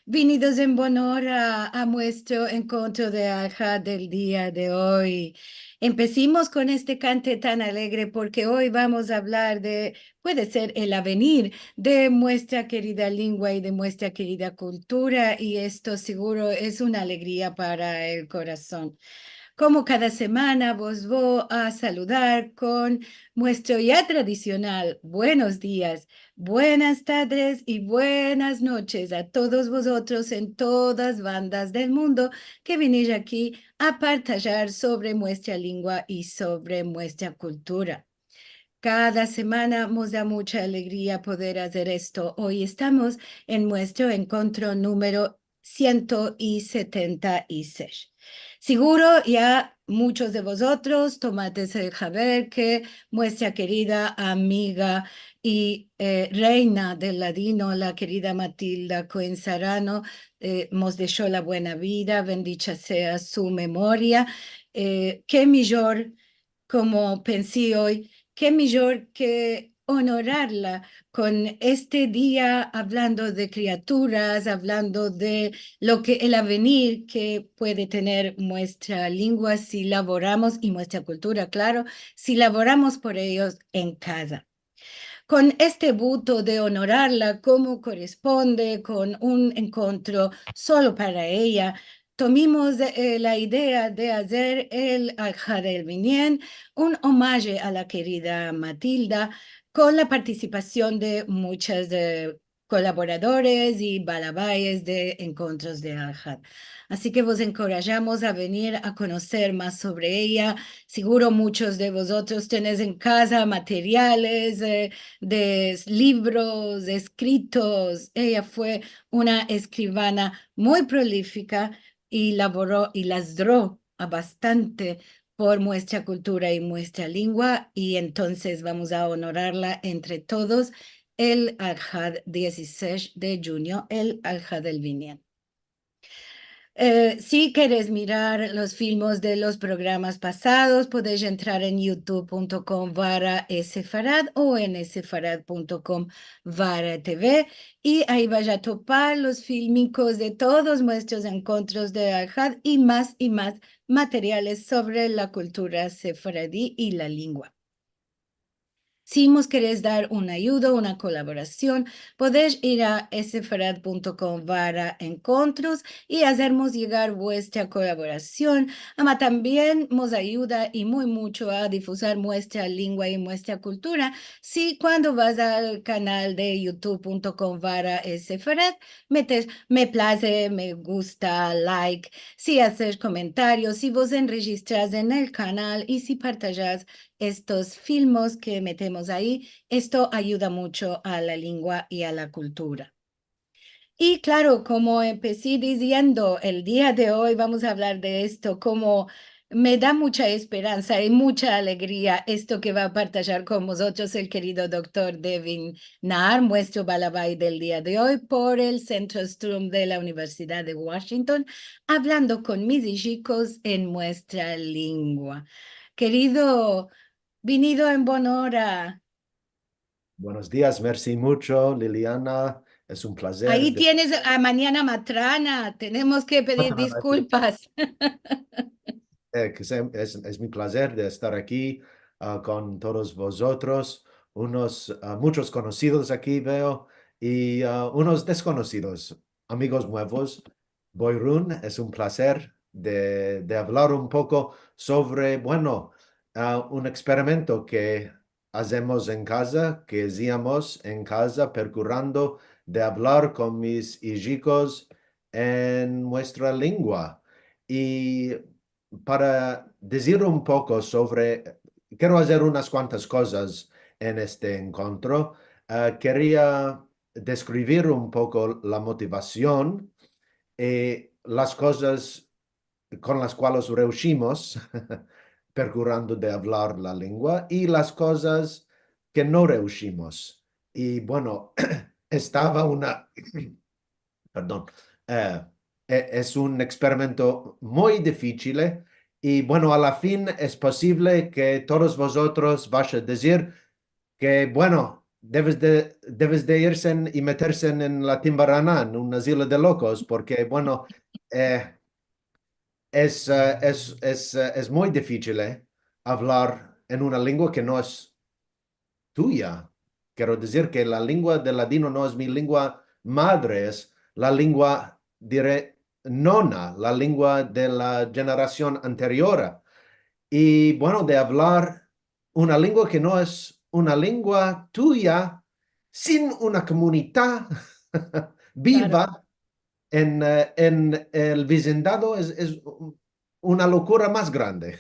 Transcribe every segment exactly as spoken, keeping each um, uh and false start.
Vinidos en bon ora a muestro enkontro de Alhad del dia de oy. Empesimos kon este kante tan alegre porke oy vamos a avlar de, puede ser, el avenir de muestra kerida lengua i de muestra kerida kultura, i esto seguro es una alegria para el korason. Komo kada semana, vos vo a saludar kon muestro ya tradisional buenos dias, buenas tadres i buenas noches a todos vozotros en todas bandas del mundo ke vinish aki a partajar sovre muestra lengua i sovre muestra kultura. Kada semana mos da mucha alegria poder azer esto. Oy estamos en muestro enkontro numero siento i setenta i sesh. Seguro ya muchos de vozotros tomates el haber ke muestra kerida amiga i, eh, reina del ladino, la kerida Matilda Koen Sarano, eh, mos desho la buena vida, bendicha sea su memoria. Eh, ke mijor, komo pensi oy, ke mijor ke onorarla kon este dia avlando de kriaturas, avlando de lo ke el avenir ke puede tener muestra lengua si lavoramos, i muestra kultura, klaro, si lavoramos por eyos en kaza. Kon este buto de onorarla komo koresponde, kon un enkontro solo para eya, tomimos, eh, la idea de azer el Alhad del Minyan un omaje a la kerida Matilda kon la partisipasion de muchas, eh, kolaboradores i balabayes de enkontros de Alhad. Ansi ke vos enkorajamos a venir a konoser mas sovre eya. Seguro muchos de vozotros tenesh en kaza materiales, eh, de s-, livros eskritos. Eya fue una eskrivana muy prolifika i lavoro i lazdro a bastante por muestra kultura i muestra lengua, i entonses vamos a onorarla entre todos el Alhad, dizisesh de djunyo, el Alhad del Minyan. Eh, si keresh mirar los filmos de los programas pasados, podesh entrar en youtube punto com barra sefarad o en sefarad punto com barra TV, i ayi vash a topar los filmikos de todos muestros enkontros de Alhad i mas i mas materiales sovre la kultura sefaradi i la lengua. Si mos keresh dar un ayudo, una kolaborasion, podesh ir a sefarad punto com barra enkontros i azermos yegar vuestra kolaborasion. Ama tambien mos ayuda i muy mucho a difuzar muestra lengua i muestra kultura si kuando vas al kanal de youtube punto com barra sefarad, metes me plaze, me gusta, like, si azesh komentarios, si vos enrejistrash en el kanal i si partajash estos filmos ke metemos ayi, esto ayuda mucho a la lengua i a la kultura. I klaro, komo empesi diziendo, el dia de oy vamos a avlar de esto, komo me da mucha esperansa i mucha alegria esto ke va a partajar kon mozotros el kerido doktor Devin Naar, muestro balabay del dia de oy, por el Centro Strum de la Universidad de Washington, avlando kon mis ijikos en muestra lengua. Kerido, vinido en bon ora. Buenos dias, mersi mucho, Liliana. Es un plazer. Ayi de- tienes a Manyana Matrana. Tenemos ke pedir diskulpas. Eh, ke se-, es, es mi plazer de estar aki, ah, kon todos vozotros. Unos, ah, muchos konosidos aki veo i, ah, unos deskonosidos, amigos muevos. Boirun, es un plazer de, de avlar un poko sovre, bueno, ah, un eksperimento ke azemos en kaza, ke aziamos en kaza, perkurando de avlar kon mis ijikos en muestra lengua. I para dizir un poko sovre, kero azer unas kuantas kozas en este enkontro. Ah, keria deskrivir un poko la motivasion, eh, las kozas kon las kualas reushimos perkurando de avlar la lengua i las kozas ke no reushimos. I, bueno, estava una, pardon, eh, e-, es un eksperimento muy difisil, eh, i, bueno, a la fin es posivle ke todos vozotros vash a dizir ke, bueno, deves de, deves de irse en, i meterse en, en la Timbarana, en un azilo de lokos, porke, bueno, eh, es, eh, es, es, eh, es muy difisil, eh, avlar en una lengua ke no es tuya. Kero dizir ke la lengua de ladino no es mi lengua madre, es la lengua, dire, nona, la lengua de la jenerasion anteriora. I, bueno, de avlar una lengua ke no es una lengua tuya sin una komunidad biva en, eh, en el vizindado es, es una lokura mas grande.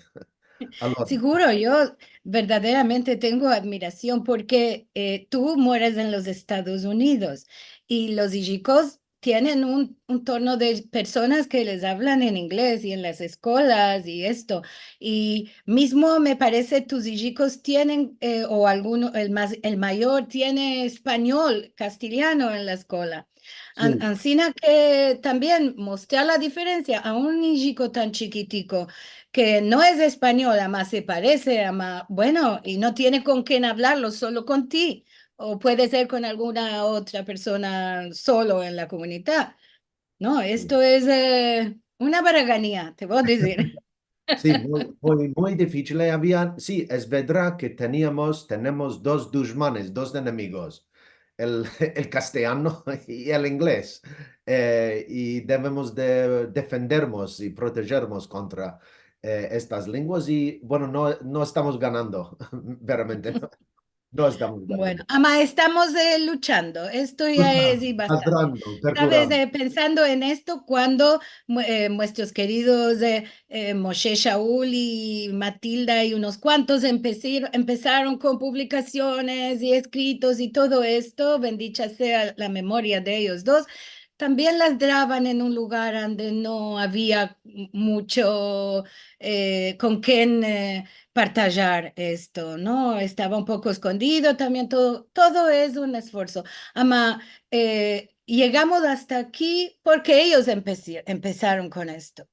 Alora. Seguro, yo verdaderamente tengo admirasion porke, eh, tu moras en los Estados Unidos i los ijikos tienen un, un torno de personas ke les avlan en inglez i en las eskolas i esto. I mizmo me parese tus ijikos tienen, eh, o alguno, el mas, el mayor tiene espanyol, kastelyano en la eskola. An-, si. Ansina ke tambien mostrar la diferensia a un ijiko tan chikitiko ke no es espanyol, ama se parese, ama, bueno, i no tiene kon ken avlarlo, solo kon ti, o puede ser kon alguna otra persona solo en la komunidad. No, si, esto es, eh, una baragania, te vo a dizir. Si, muy, muy, muy difisil. Avia, si, es verdad ke teniamos, tenemos dos dushmanes, dos enemigos, el, el kastelyano i el inglez. Eh, i devemos de defendermos i protejermos kontra, eh, estas lenguas i, bueno, no, no estamos ganando, veramente, no. No estamos de acuerdo. Bueno, ama estamos, eh, luchando. Esto ya es, luchando, i basta. Ladrando, perkurando. Sabes, eh, pensando en esto, kuando mu-, eh, muestros keridos, eh, eh, Moshe Shaul i Matilda i unos kuantos empesir-, empesaron kon publikasiones i eskritos i todo esto, bendicha sea la memoria de eyos dos, tambien las dravan en un lugar ande no avia mu-, mucho, eh, kon ken, eh, partajar esto, no? Estava un poko eskondido, tambien todo, todo es un esforso. Ama, eh, yegamos asta aki porke eyos empesi-, empesaron kon esto.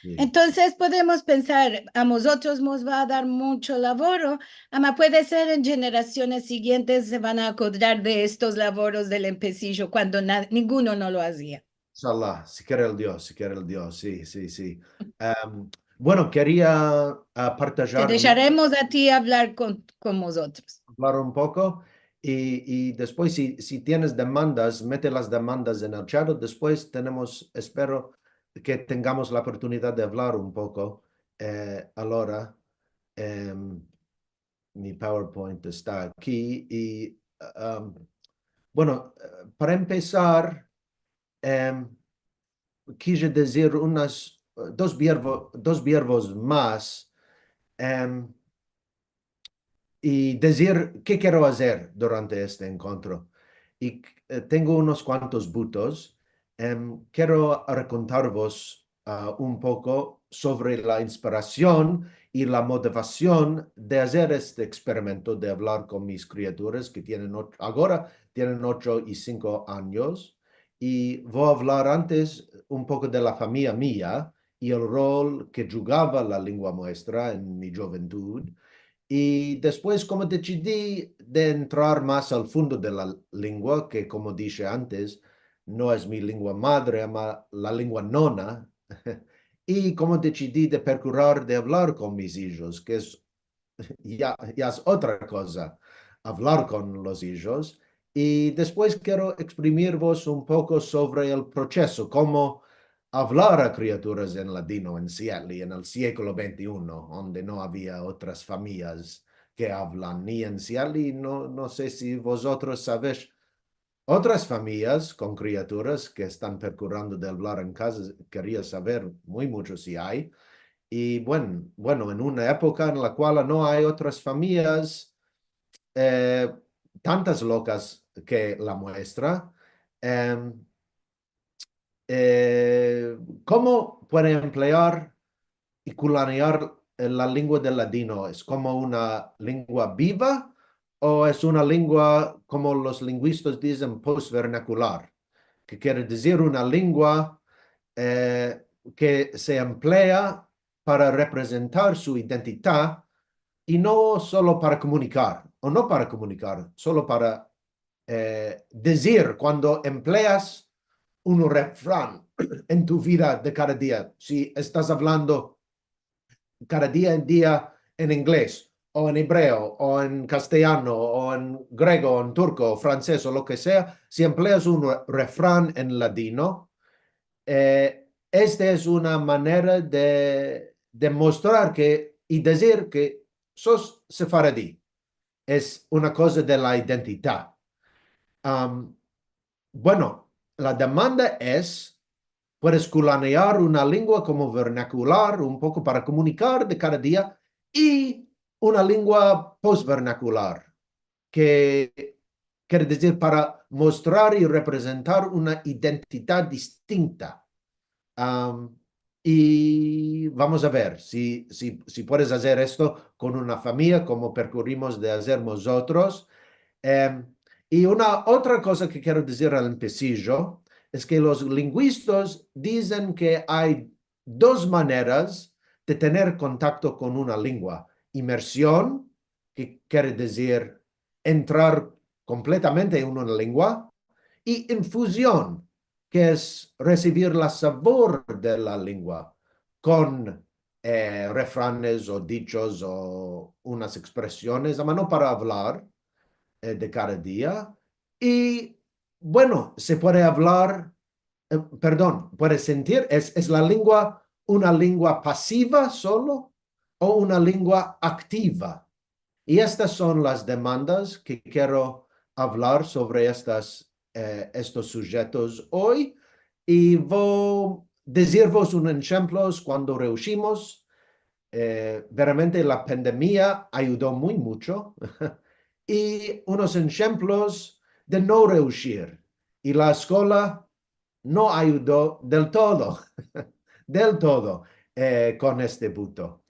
Si. Entonses podemos pensar, a mozotros mos va a dar mucho lavoro, ama puede ser en jenerasiones sigientes se van a akordar de estos lavoros del empesijo kuando na-, ninguno no lo azia. Inshallah, si kere el Dios, si kere el Dios, si, si, si. Em, bueno, keria, ah, partajar. Te desharemos a ti avlar kon, kon mozotros. Avlar un poko, i, i despues, si, si tienes demandas, mete las demandas en el chat, despues tenemos, espero ke tengamos la oportunidad de avlar un poko, eh, alora, em, mi PowerPoint esta aki, i, em, bueno, eh, para empesar, em, kije dizir unas, eh, dos vierbo-, dos vierbos mas, em, i dizir ke kero azer durante este enkontro. I, eh, tengo unos kuantos butos. Em, kero rekontarvos, ah, un poko sovre la inspirasion i la motivasion de azer este eksperimento de avlar kon mis kriaturas ke tienen och-, agora tienen ocho i sinko anyos. I vo a avlar antes un poko de la famiya mia i el rol ke jugava la lengua muestra en mi juventud. I despues, komo desidi de entrar mas al fundo de la lengua, ke, komo dishe antes, no es mi lengua madre, ama la lengua nona, i komo desidi de perkurar de avlar kon mis ijos, ke es ya, ya es otra koza, avlar kon los ijos, i despues kero eksprimirvos un poko sovre el proseso, komo avlar a kriaturas en ladino en Seattle en el sieklo ventiuno, onde no avia otras famiyas ke avlan, ni en Seattle, no, no se si vozotros savesh otras famiyas kon kriaturas ke estan perkurando de avlar en kaza, keria saver muy mucho si ay. I buen-, bueno, en una epoka en la kual no ay otras famiyas, eh, tantas lokas ke la muestra, em, eh, komo puede emplear i kulanear, eh, la lengua del ladino? Es komo una lengua biva o es una lengua, komo los lingvistas dizen, posvernakular? Ke kere dizir una lengua, eh, ke se emplea para reprezentar su identidad i no solo para komunikar. o no para komunikar, solo para, eh, dizir kuando empleas un refran en tu vida de kada dia. Si estas avlando kada dia en dia en inglez, o en ebreo, o en kastelyano, o en grego, o en turko, o fransez, o lo ke sea, si empleas un re-, refran en ladino, eh, esta es una manera de, de mostrar ke, i dizir ke sos sefaradi. Es una koza de la identidad. Am, bueno, la demanda es, puedes kulanear una lengua komo vernakular, un poko para komunikar de kada dia, i una lengua postvernakular, ke kere dizir para mostrar i reprezentar una identidad distinta. Am, i vamos a ver si, si, si puedes azer esto kon una famiya, komo prokurimos de azer mozotros. Em, i una otra koza ke kero dizir al empesijo es ke los linguistas dizen ke ay dos maneras de tener kontakto kon una lengua: imersion, ke kere dizir entrar kompletamente en una lengua, i infuzion, ke es resivir la savor de la lengua kon, eh, refranes o dichos o unas ekspresiones, ama no para avlar, eh, de kada dia. I, bueno, se puede avlar, eh, perdon, puede sentir, es, es la lengua una lengua pasiva solo o una lengua aktiva? I estas son las demandas ke kero avlar sovre estas, eh, estos sujetos oy, i vo dizirvos un enshemplos kuando reushimos. Eh, veramente la pandemia ayudo muy mucho, i unos enshemplos de no reushir, i la eskola no ayudo del todo, del todo, eh, kon este buto.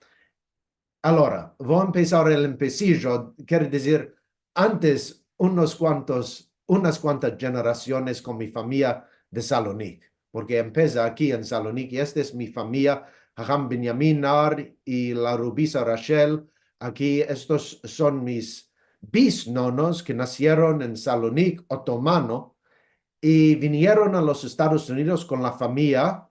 Alora, vo empesar el empesijo, kere dizir, antes unos kuantos, unas kuantas jenerasiones kon mi famiya de Salonik, porke empesa aki en Salonik, i esta es mi famiya, Haham Binyamin Nar i la Rubisa Rachel, aki estos son mis bisnonos ke nasieron en Salonik otomano, i vinieron a los Estados Unidos kon la famiya.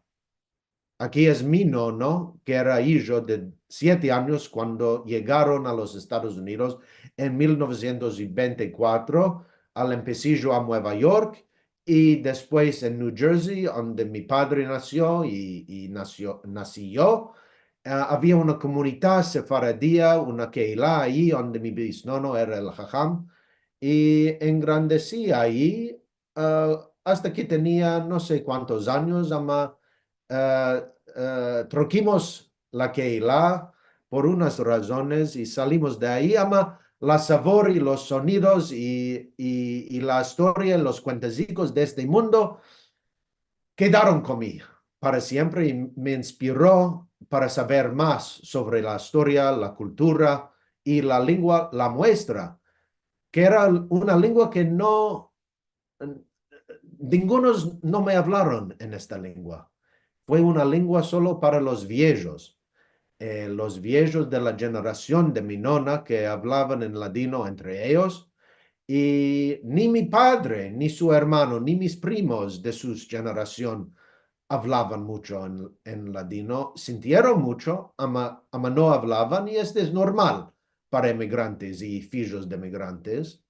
Aki es mi nono, ke era ijo de siete anyos kuando yegaron a los Estados Unidos en mil novesientos i vente i kuatro, al empesijo a Nueva York, i despues en New Jersey, onde mi padre nasio i, i nasio, nasi yo. Ah, avia una komunidad sefaradia, una kehila ayi, onde mi bisnono era el haham, i engrandesi ayi, ah, asta ke tenia no se kuantos anyos, ama, ah, ah, trokimos la kehila por unas razones i salimos de ayi, ama la savor i los sonidos i, i, i la istoria i los kuentazikos de este mundo kedaron kon mi para siempre i me inspiro para saver mas sovre la istoria, la kultura i la lengua la muestra, ke era una lengua ke no, ningunos no me avlaron en esta lengua. Fue una lengua solo para los viejos, eh, los viejos de la jenerasion de mi nona ke avlavan en ladino entre eyos, i ni mi padre, ni su ermano, ni mis primos de sus jenerasion avlavan mucho en, en ladino, sintieron mucho, ama, ama no avlavan, i este es normal para emigrantes i fijos de emigrantes.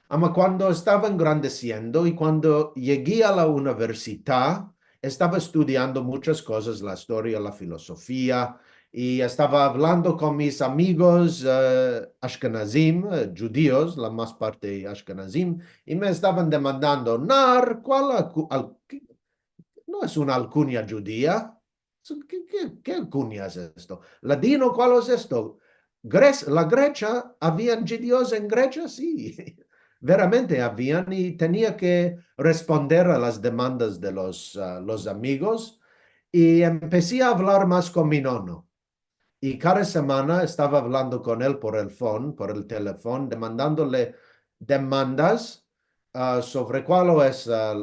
Ama kuando estava engrandesiendo i kuando yegi a la universidad, estava estudiando munchas kozas, la istoria, la filozofia, i estava avlando kon mis amigos, eh, ashkenazim, eh, djudios, la mas parte ashkenazim, i me estavan demandando, Nar, kual alku-, al-, ke, no es una alkunya djudia? Ke, ke, ke alkunya es esto? Ladino, kual es esto? Gres-, la Gresia, avian djudios en Gresia? Si. Veramente avian, i tenia ke responder a las demandas de los, ah, los amigos, i empesi a avlar mas kon mi nono. I kada semana estava avlando kon el por el fon, por el telefon, demandandole demandas, ah, sovre kual es, ah,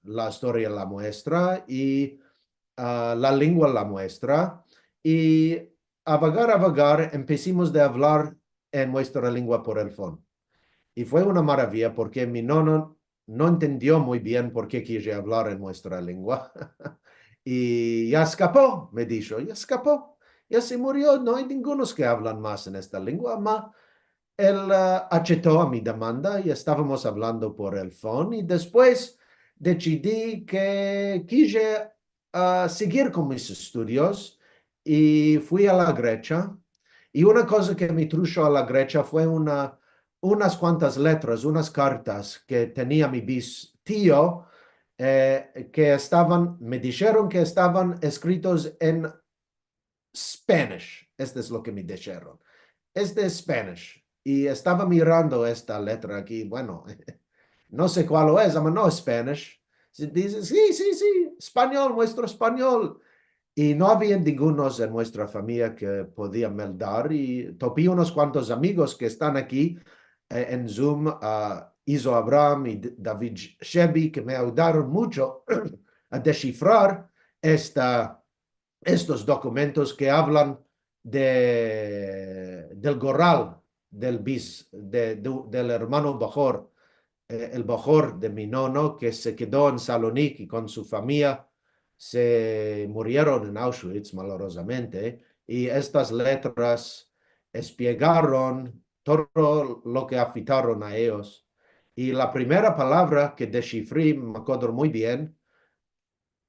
la istoria la muestra i, ah, la lengua la muestra. I a vagar, a vagar, empesimos de avlar en muestra lengua por el fon. I fue una maravia porke mi nono no entendio muy bien porke kije avlar en muestra lengua. I ya eskapo, me disho, ya eskapo. Ya se murio, no ay ningunos ke avlan mas en esta lengua, ma el, ah, acheto a mi demanda i estavamos avlando por el fon i despues desidi ke kije, ah, segir kon mis estudios i fui a la Gresia. I una koza ke me trusho a la Gresia fue una, unas kuantas letras, unas kartas ke tenia mi bis-tio, eh, ke estavan, me disheron ke estavan eskritos en Spanish. Este es lo ke me disheron. Este es Spanish. I estava mirando esta letra aki, bueno, no se kual es, ama no es Spanish. Si dize, si, si, si, espanyol, muestro espanyol. I no avia ningunos en muestra famiya ke podia meldar, i topi unos kuantos amigos ke estan aki, eh, en Zoom, a Izo Abraham i D-, David Shebi, ke me ayudaron muncho a deshifrar esta, estos dokumentos ke avlan de, del goral del bis-, de, de, del ermano bahor, eh, el bahor de mi nono, ke se kedo en Saloniki kon su famiya, se murieron en Auschwitz, malorozamente, i estas letras espiegaron todo lo ke afektaron a eyos. I la primera palavra ke deshifri, me akodro muy bien,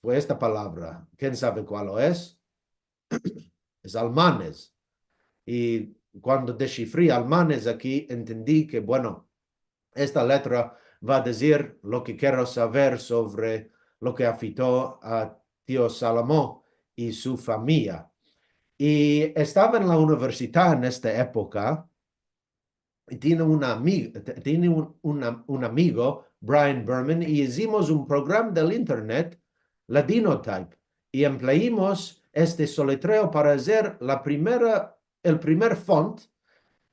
fue esta palavra. Ken save kual es? Es almanes. I kuando deshifri almanes aki, entendi ke, bueno, esta letra va a dizir lo ke kero saver sovre lo ke afekto a tio Salamo i su famiya. I estava en la universidad en esta epoka, i tiene un ami-, t-, tiene un, un am-, un amigo, Brian Berman, i izimos un programa del internet, Ladinotype, i empleimos este soletreo para azer la primera, el primer font,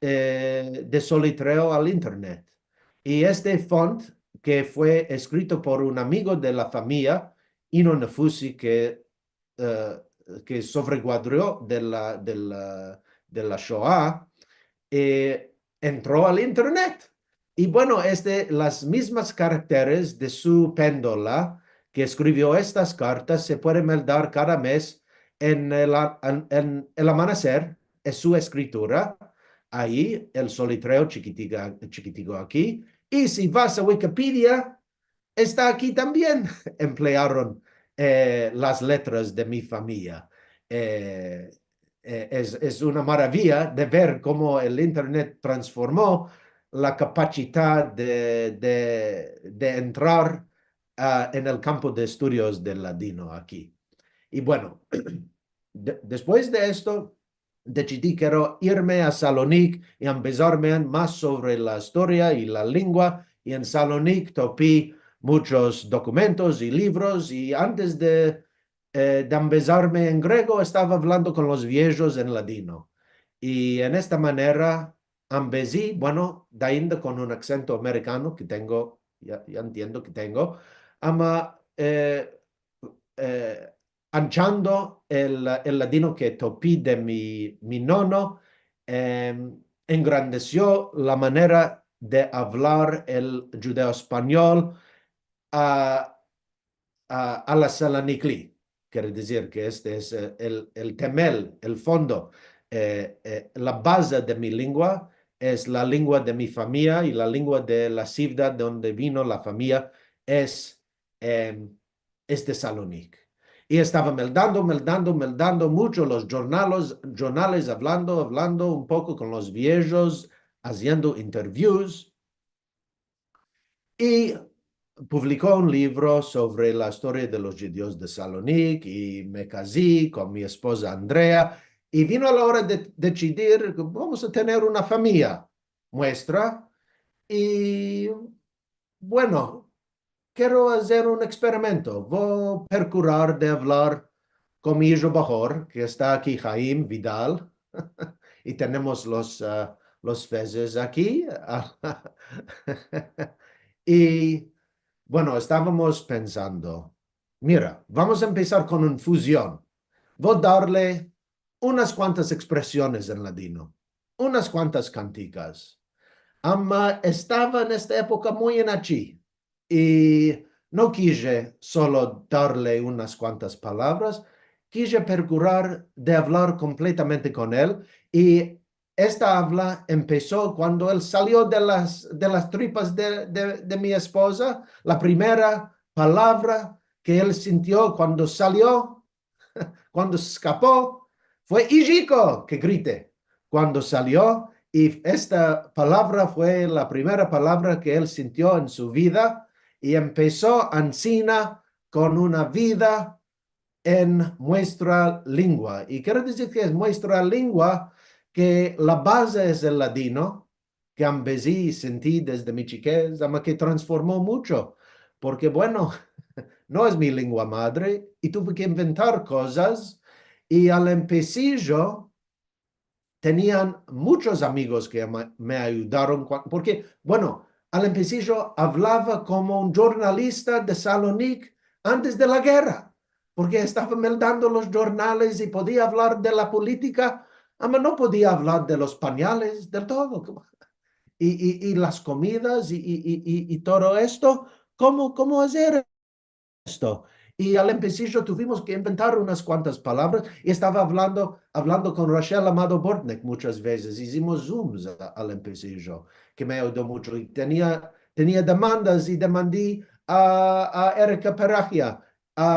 eh, de soletreo al internet. I este font ke fue eskrito por un amigo de la famiya, Ino Nefusi, ke eh, ke sovreguadrio de la, de la, de la Shoa, eh, entro al internet. I bueno, este, las mizmas karakteres de su pendola ke eskrivio estas kartas se puede meldar kada mez en el a-, en, en el amaneser, es su eskritura, ayi, el soletreo chikitiga-, chikitigo aki. I si vas a Wikipedia, esta aki tambien. Emplearon, eh, las letras de mi famiya. Eh, eh, es, es una maravia de ver komo el internet transformo la kapasidad de, de, de entrar, ah, en el kampo de estudios del ladino aki. I bueno, de-, despues de esto, desidi kero irme a Salonik i ambezarme mas sovre la istoria i la lengua, i en Salonik topi munchos dokumentos i livros, i antes de, eh, de ambezarme en grego, estava avlando kon los viejos en ladino. I en esta manera ambezi, bueno, dainda kon un aksento amerikano ke tengo, ya, ya entiendo ke tengo, ama, eh, eh, anchando el, el ladino ke topi de mi, mi nono, em, engrandesio la manera de avlar el djudeo-espanyol a, a, a la Salonikli. Kere dizir ke este es, eh, el, el temel, el fondo, eh, eh, la baze de mi lengua es la lengua de mi famiya i la lengua de la sivdad de onde vino la famiya es, em, es de Salonik. I estava meldando, meldando, meldando muncho los jornalos, jornales, avlando, avlando un poko kon los viejos, aziendo interviews. I publiko un livro sovre la istoria de los djudios de Salonik, i me kazi kon mi espoza Andrea, i vino la ora de, de desidir, vamos a tener una famiya muestra, i bueno, kero azer un eksperimento. Vo perkurar de avlar kon mi ijo bahor, ke esta aki, Haim Vidal, i tenemos los, ah, los fezes aki. I, bueno, estavamos pensando, mira, vamos a empesar kon un fuzion. Vo darle unas kuantas ekspresiones en ladino. unas kuantas kantikas. Ama estava en esta epoka muy enachi i no kije solo darle unas kuantas palavras, kije prokurar de avlar kompletamente kon el i esta avla empeso kuando el salio de las, de las tripas de, de, de mi espoza. La primera palavra ke el sintio kuando salio, kuando eskapo, fue "Ijiko!" ke grite. Kuando salio, i esta palavra fue la primera palavra ke el sintio en su vida, i empeso ansina kon una vida en muestra lingua. I kero dizir ke es muestra lingua, ke la baze es el ladino, ke ambezi i sinti desde mi chikez, ama ke transformo muncho, porke, bueno, no es mi lingua madre, i tuve ke inventar kozas, i al empesijo tenian munchos amigos ke me, me ayudaron, kua-, porke, bueno, al empesijo avlava komo un jurnalista de Salonik antes de la gerra, porke estava meldando los jurnales i podia avlar de la politika, ama no podia avlar de los panyales, del todo. I, i, i las komidas i, i, i, i, i todo esto, komo, komo azer esto. I al empesijo tuvimos ke inventar unas kuantas palavras, i estava avlando, avlando kon Rachel Amado Bortnick munchas vezes. Izimos Zooms a, al empesijo, ke me ayudo muncho. I tenia, tenia demandas i demandi a, a Erika Parahia, a,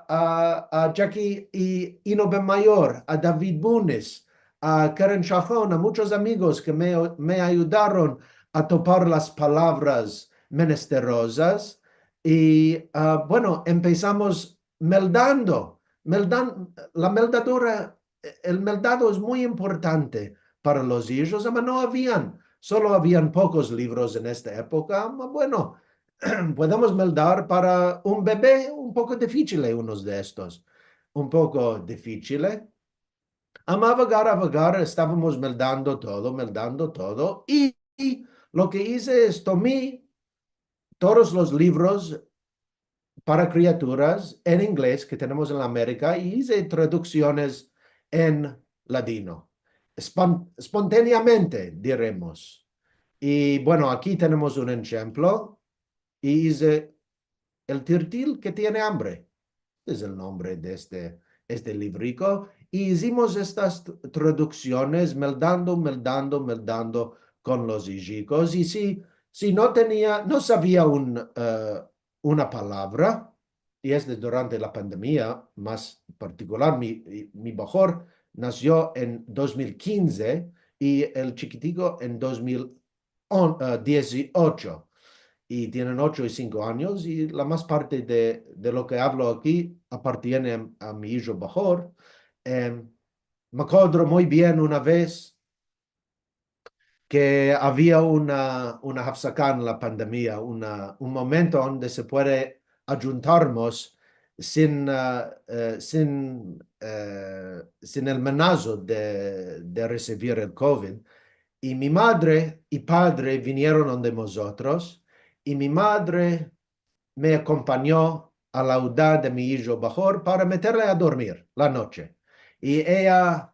a, a Jackie i, Ino Bemayor, a David Bunis, a Keren Shahon, a munchos amigos ke me, me ayudaron a topar las palavras menesterozas. I, a, bueno, empesamos meldando, meldan-, la meldadura, el meldado es muy importante para los ijos, ama no avian, solo avian pokos livros en esta epoka, ama, bueno, podemos meldar para un bebe un poko difichil, unos de estos, un poko difichil. Ama avagar, avagar, estavamos meldando todo, meldando todo, i, i lo ke ize es tomi todos los livros para kriaturas en inglez ke tenemos en la Amerika i ize traduksiones en ladino, espon-, espontaneamente, diremos. I, bueno, aki tenemos un enshemplo, i ize El tirtil ke tiene ambre. Es el nombre de este, este livriko. I izimos estas t-, traduksiones, meldando, meldando, meldando kon los ijikos. I si, si no tenia, no savia un, e, una palavra, i es de durante la pandemia, mas partikular, mi, mi bahor nasio en dos mil kinze i el chikitiko en dos mil on-, e, dieziocho. I tienen ocho i sinko anyos, i la mas parte de, de lo ke avlo aki apartiene a, a mi ijo bahor. Em, me akodro muy bien una vez ke avia una, una hafsaka en la pandemia, una, un momento onde se puede ayuntarmos sin, e, e, sin, e, sin el menazo de, de resivir el kovid. I mi madre i padre vinieron onde mozotros, i mi madre me akompanyo a la uda de mi ijo bahor para meterle a dormir la noche. I eya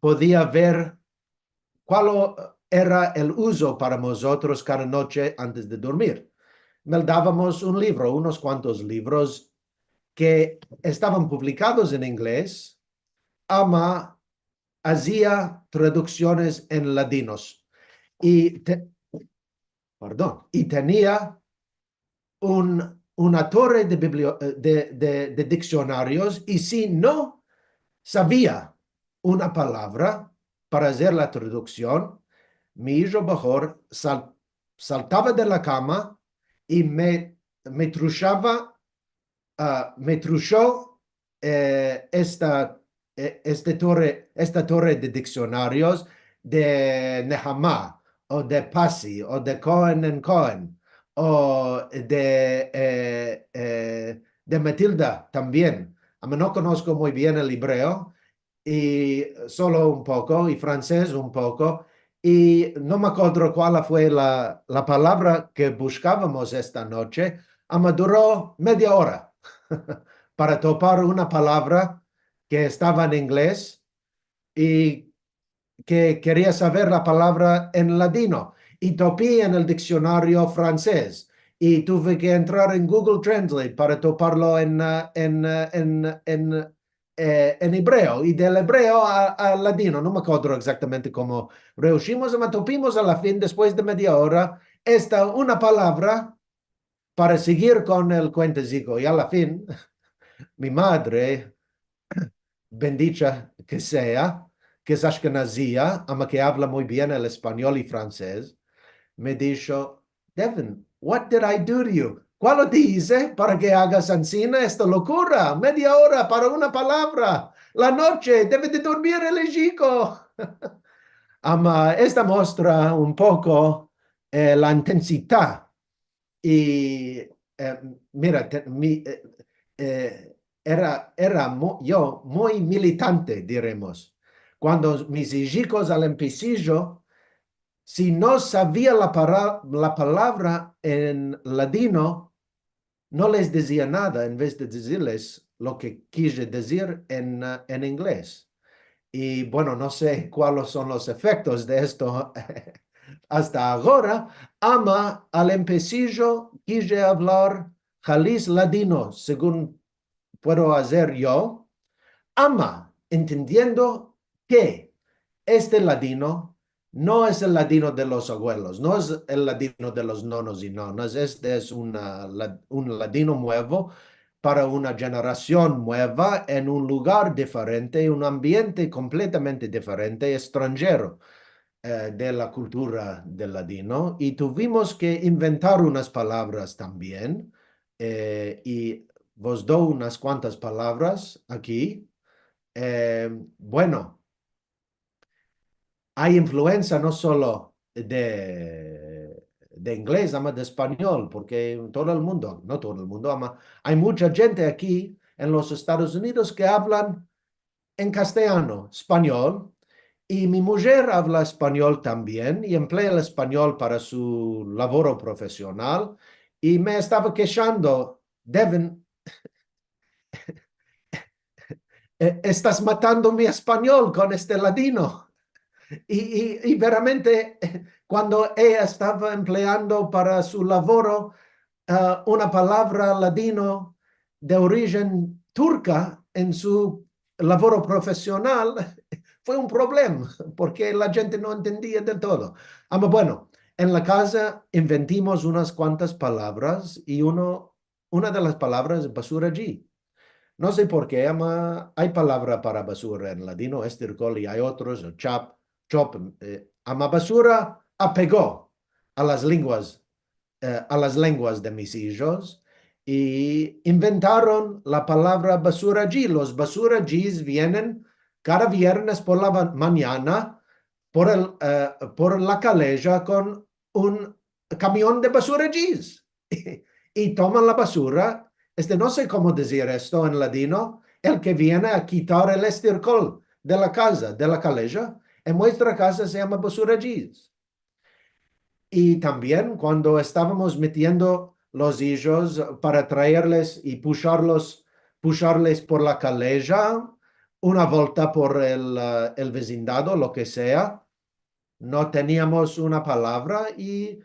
podia ver kual o-, era el uzo para mozotros kada noche antes de dormir. Meldavamos un livro, unos kuantos livros ke estavan publikados en inglez, ama azia traduksiones en ladinos. I te-, pardon, i tenia un, una torre de biblio-, de, de, de diksionarios, i si no savia una palavra para azer la traduksion, mi ijo bahor sal-, saltava de la kama i me, me trushava, a, me trusho, e, esta, e, este torre, esta torre de diksionarios de Nehama, o de Passy, o de Cohen and Cohen, o de, e, e, de Matilda tambien. Ama no konosko muy bien el ebreo, i solo un poko, i fransez un poko, i no me akodro kual fue la, la palavra ke bushkavamos esta noche, ama duro media ora para topar una palavra ke estava en inglez i ke keria saver la palavra en ladino, i topi en el diksionario fransez, i tuve ke entrar en Google Translate para toparlo en, eh, en, eh, en, en, eh, en ebreo, i del ebreo a, a ladino, no me akodro egzaktamente komo reushimos, ama topimos a la fin, despues de media ora, esta una palavra para segir kon el kuenteziko. I a la fin, mi madre, bendicha ke sea, ke es ashkenazia, ama ke avla muy bien el espanyol i fransez, me disho, "Devin, what did I do to you? Kualo te ize para ke agas ansina esta lokura? Media ora para una palavra. La noche deve de durmir el ijiko." Ama esta mostra un poko, eh, la intensitat. I, eh, mira, te-, mi, eh, eh, era, era mu-, yo muy militante, diremos. Kuando mis ijikos al empesijo, si no savia la para-, la palavra en ladino, no les dizia nada, en vez de dizirles lo ke kije dizir en, eh, en inglez. I, bueno, no se kualos son los efektos de esto asta agora, ama al empesijo kije avlar halis ladino, segun puedo azer yo, ama entendiendo ke este ladino no es el ladino de los avuelos, no es el ladino de los nonos i nonas, este es una la-, un ladino muevo para una jenerasion mueva en un lugar diferente, un ambiente kompletamente diferente, estranjero, eh, de la kultura del ladino, i tuvimos ke inventar unas palavras tambien, eh, i vos do unas kuantas palavras aki. Eh, bueno, ay influensa no solo de, de inglez, ama de espanyol, porke todo el mundo, no todo el mundo, ama ay muncha djente aki en los Estados Unidos ke avlan en kastellano, espanyol, i mi mujer avla espanyol tambien, i emplea el espanyol para su lavoro profesional, i me estava keshando, Devin, e-, estas matando mi espanyol kon este ladino. I, i, i veramente, kuando eya estava empleando para su lavoro, ah, una palavra ladino de orijen turka en su lavoro profesional, fue un problema, porke la djente no entendia del todo. Ama, bueno, en la kaza inventimos unas kuantas palavras i uno, una de las palavras es basuraji. No se porke, ama ay palavra para basura en ladino, estirkol, i ay otros, el chap, chop, eh, ama basura apego a las lenguas, eh, a las lenguas de mis ijos, i inventaron la palavra basuraji. Los basurajis vienen kada viernes por la va-, manyana por el, eh, por la kaleja kon un kamion de basurajis. I toman la basura, este, no se komo dizir esto en ladino, el ke viene a kitar el estirkol de la kaza, de la kaleja, en muestra kaza se yama basurajis. I tambien kuando estavamos metiendo los ijos para traerles i pusharlos, pusharles por la kaleja, una volta por el, eh, el vizindado, lo ke sea, no teniamos una palavra i,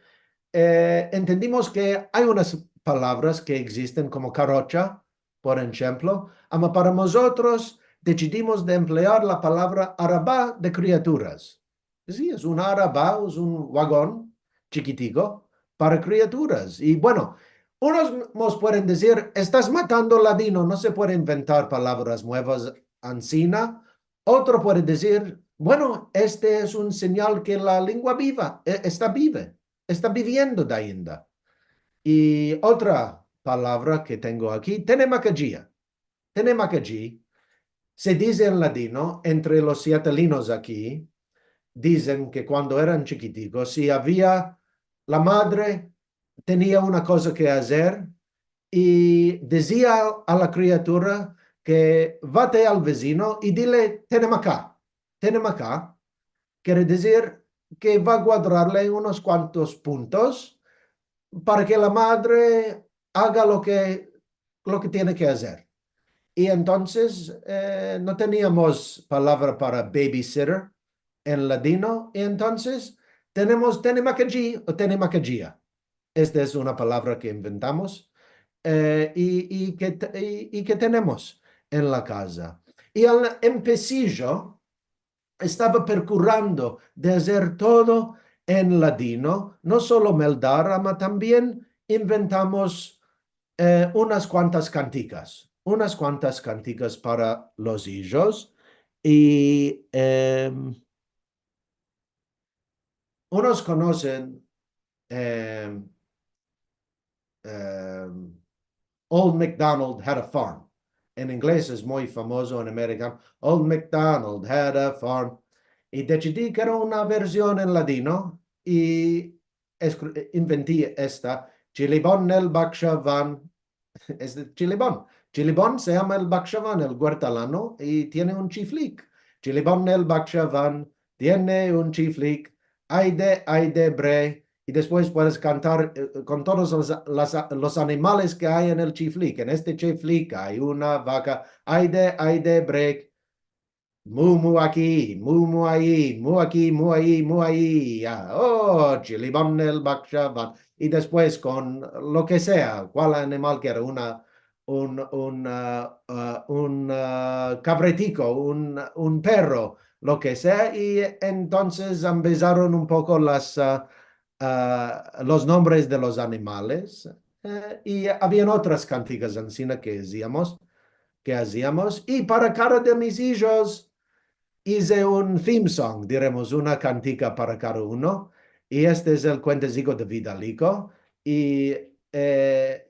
eh, entendimos ke ay unas palavras ke egzisten komo karocha, por enshemplo, ama para mozotros desidimos de emplear la palavra araba de kriaturas. Si, es un araba, es un vagon chikitiko para kriaturas. I, bueno, unos mos pueden dizir, "Estas matando ladino, no se puede inventar palavras muevas ansina." Otro puede dizir, "Bueno, este es un sinyal ke la lengua biva, e-, esta bive, esta biviendo de ainda." I otra palavra ke tengo aki, tenemakajia. Tenemakajia se dize en ladino, entre los siatelinos aki, dizen ke kuando eran chikitikos, si avia, la madre tenia una koza ke azer i dizia a la kriatura ke vate al vezino i dile, "Tenemaka, tenemaka." Kere dizir ke va a kuadrarle unos kuantos puntos para ke la madre aga lo ke, lo ke tiene ke azer. I entonses, eh, no teniamos palavra para babysitter, en ladino, i entonses tenemos tene makadji o tene makadjia. Esta es una palavra ke inventamos, eh, i, i ke te-, i, i ke tenemos en la kaza. I al empesijo estava perkurando de azer todo en ladino, no solo meldar, ama tambien inventamos, eh, unas kuantas kantikas, unas kuantas kantikas para los ijos, i, em, unos konosen, em, em, Old MacDonald Had a Farm. En ingles es muy famozo, en amerikano, Old MacDonald Had a Farm. I desidi ke era una version en ladino, i eskri-, inventi esta, Chilibon el bakshavan, es de Chilibon. Chilibon se yama el bakshavan, el guertalano, i tiene un chiflik. Chilibon el bakshavan tiene un chiflik, ay de, ay de bre, i despues puedes kantar, eh, kon todos los, las, los animales ke ay en el chiflik. En este chiflik ay una vaka, ay de, ay de bre, mu, mu aki, mu, mu ayi, mu aki, mu ayi, mu ayi, ya. Oh, Chilibon el bakshavan. I despues kon lo ke sea, kual animal ke era, una, un, un, ah, ah, un, ah, kavretiko, un, un perro, lo ke sea, i entonses ambezaron un poko las, ah, ah, los nombres de los animales, eh, i avian otras kantikas ansina ke aziamos, ke aziamos, i para kada de mis ijos ize un theme song, diremos, una kantika para kada uno, i este es el kuentezigo de Vidaliko, i, eh,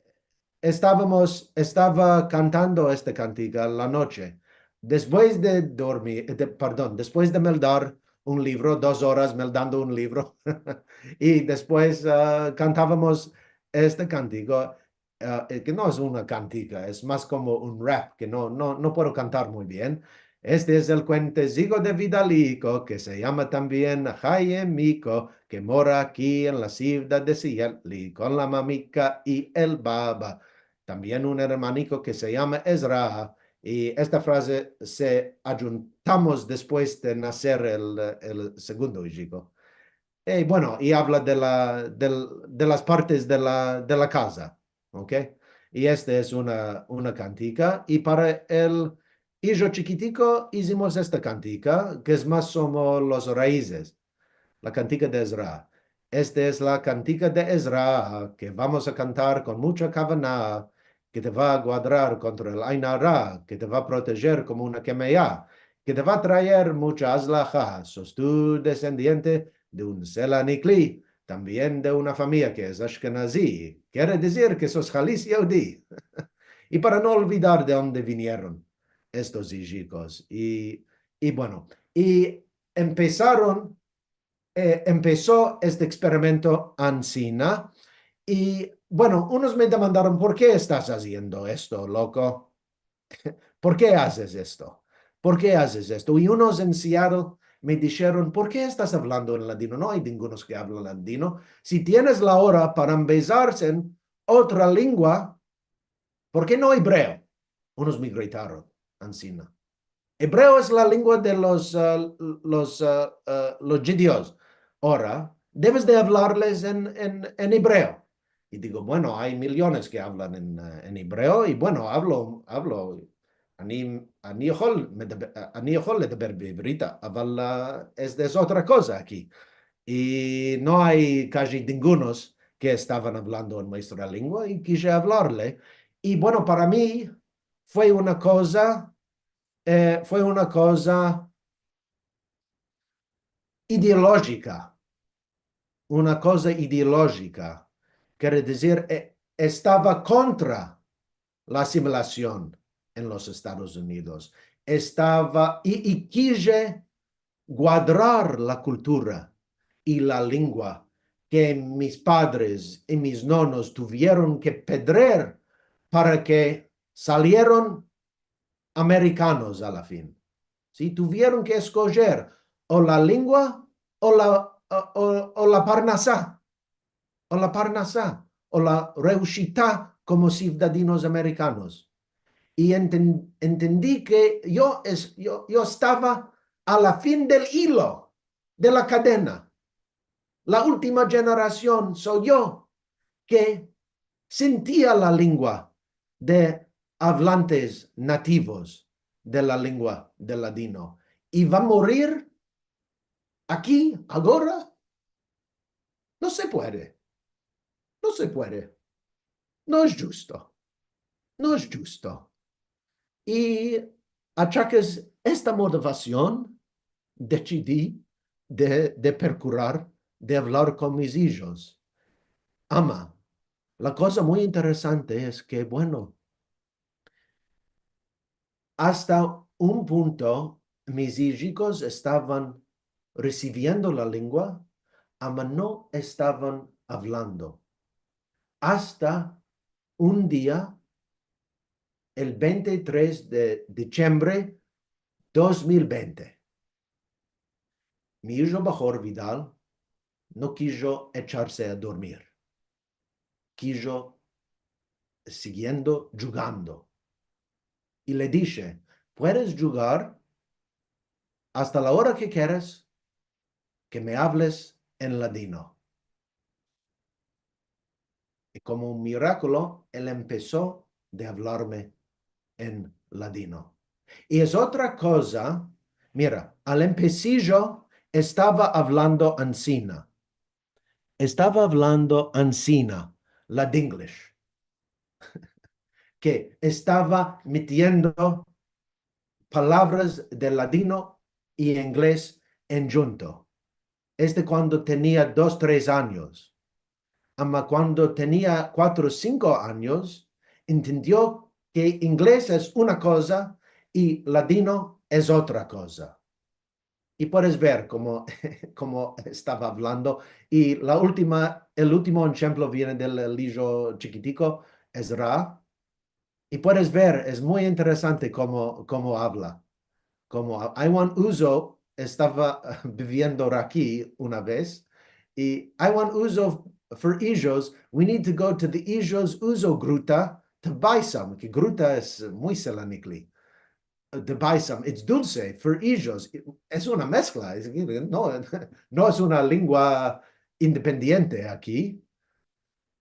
estavamos, estava kantando esta kantika la noche. Despues de dormir, de, pardon, despues de meldar un livro, dos oras meldando un livro, i despues, ah, kantavamos este kantigo, ah, eh, ke no es una kantika, es mas komo un rap, ke no, no, no puedo kantar muy bien. Este es el kuentezigo de Vidaliko, ke se yama tambien Hayemiko, ke mora aki en la sivdad de Seattle, kon la mamika i el baba. Tambien un ermaniko ke se yama Ezra, i esta fraze se ajuntamos despues de naser el, el segundo ijiko. I, bueno, i avla de la, del, de las partes de la, de la kaza, ok? I este es una, una kantika, i para el ijo chikitiko izimos esta kantika, ke es mas komo los raizes, la kantika de Ezra. Este es la kantika de Ezra, ke vamos a kantar kon mucha kavana, ke te va a guadrar kontra el ain ara, ke te va a protejer komo una kemeya, ke te va a traer mucha azlaha, sos tu desendiente de un Sela Nikli, tambien de una famiya ke es ashkenazi, kere dizir ke sos halis yehudi. I para no olvidar de onde vinieron estos ijikos. I, i bueno, i empesaron eh, empeso este eksperimento ansina. I, bueno, unos me demandaron, "Por ke estas aziendo esto, loko? Por ke azes esto? Por ke azes esto?" I unos en Seattle me disheron, "Por ke estas avlando en ladino? No ay dingunos ke avlan ladino. Si tienes la ora para ambezarse en otra lengua, por ke no ebreo?" Unos me gritaron ansina. Ebreo es la lengua de los, ah, los, ah, ah, los djudios. Ora, deves de avlarles en, en, en ebreo. I digo, "Bueno, ay miliones ke avlan en, ah, en ebreo, i bueno, avlo, avlo, ani, ani yahol medaber, ani yahol ledaber be'ivrit, aval, ah, es, es otra koza aki." I no ay kaji dingunos ke estavan avlando en muestra lengua, i kije avlarle. I bueno, para mi fue una koza, eh, fue una koza ideolojika, una koza ideolojika, kere dizir, eh, estava kontra la asimilasion en los Estados Unidos. Estava, i, i kije guadrar la kultura i la lengua ke mis padres i mis nonos tuvieron ke pedrer para ke salieron amerikanos a la fin. Si tuvieron ke eskojer o la lengua o la, o, o, o la parnasa, o la parnasa, o la reushita komo sivdadinos amerikanos. I enten-, entendi ke yo es-, yo, yo estava a la fin del ilo. de la kadena. La ultima jenerasion so yo ke sintia la lengua de avlantes nativos de la lengua del ladino. I va morir aki, agora? No se puede. No se puede. No es djusto. No es djusto. I achakes esta motivasion, desidi de, de prokurar de avlar kon mis ijos. Ama, la koza muy interesante es ke, bueno, asta un punto, mis ijikos estavan resiviendo la lengua, ama no estavan avlando. Asta un dia, el vente i tres de disiembre dos mil vente, mi ijo bahor Vidal no kijo echarse a dormir. Kijo siguiendo djugando. I le dishe, "Puedes djugar asta la ora ke keras, ke me avles en ladino." I komo un mirakulo, el empeso de avlarme en ladino. I es otra koza, mira, al empesijo estava avlando ansina. Estava avlando ansina, la Dinglish, ke estava metiendo palavras de ladino i inglez en djunto. Este kuando tenia dos, tres anyos. Ama kuando tenia kuatro, sinko anyos, entendio ke inglez es una koza i ladino es otra koza. I puedes ver komo, komo estava avlando. I la ultima, el ultimo enshemplo viene del, el ijo chikitiko, Ezra. I puedes ver, es muy interesante komo, komo avla. Komo a-, Iwan Uzo estava biviendo aki una vez, i Iwan Uzo, for ijos, we need to go to the Ijos Uzo gruta to buy some, ke gruta es muy selanikli. To buy some, it's dulce, for ijos, es una meskla, es, no, no es una lengua independiente aki.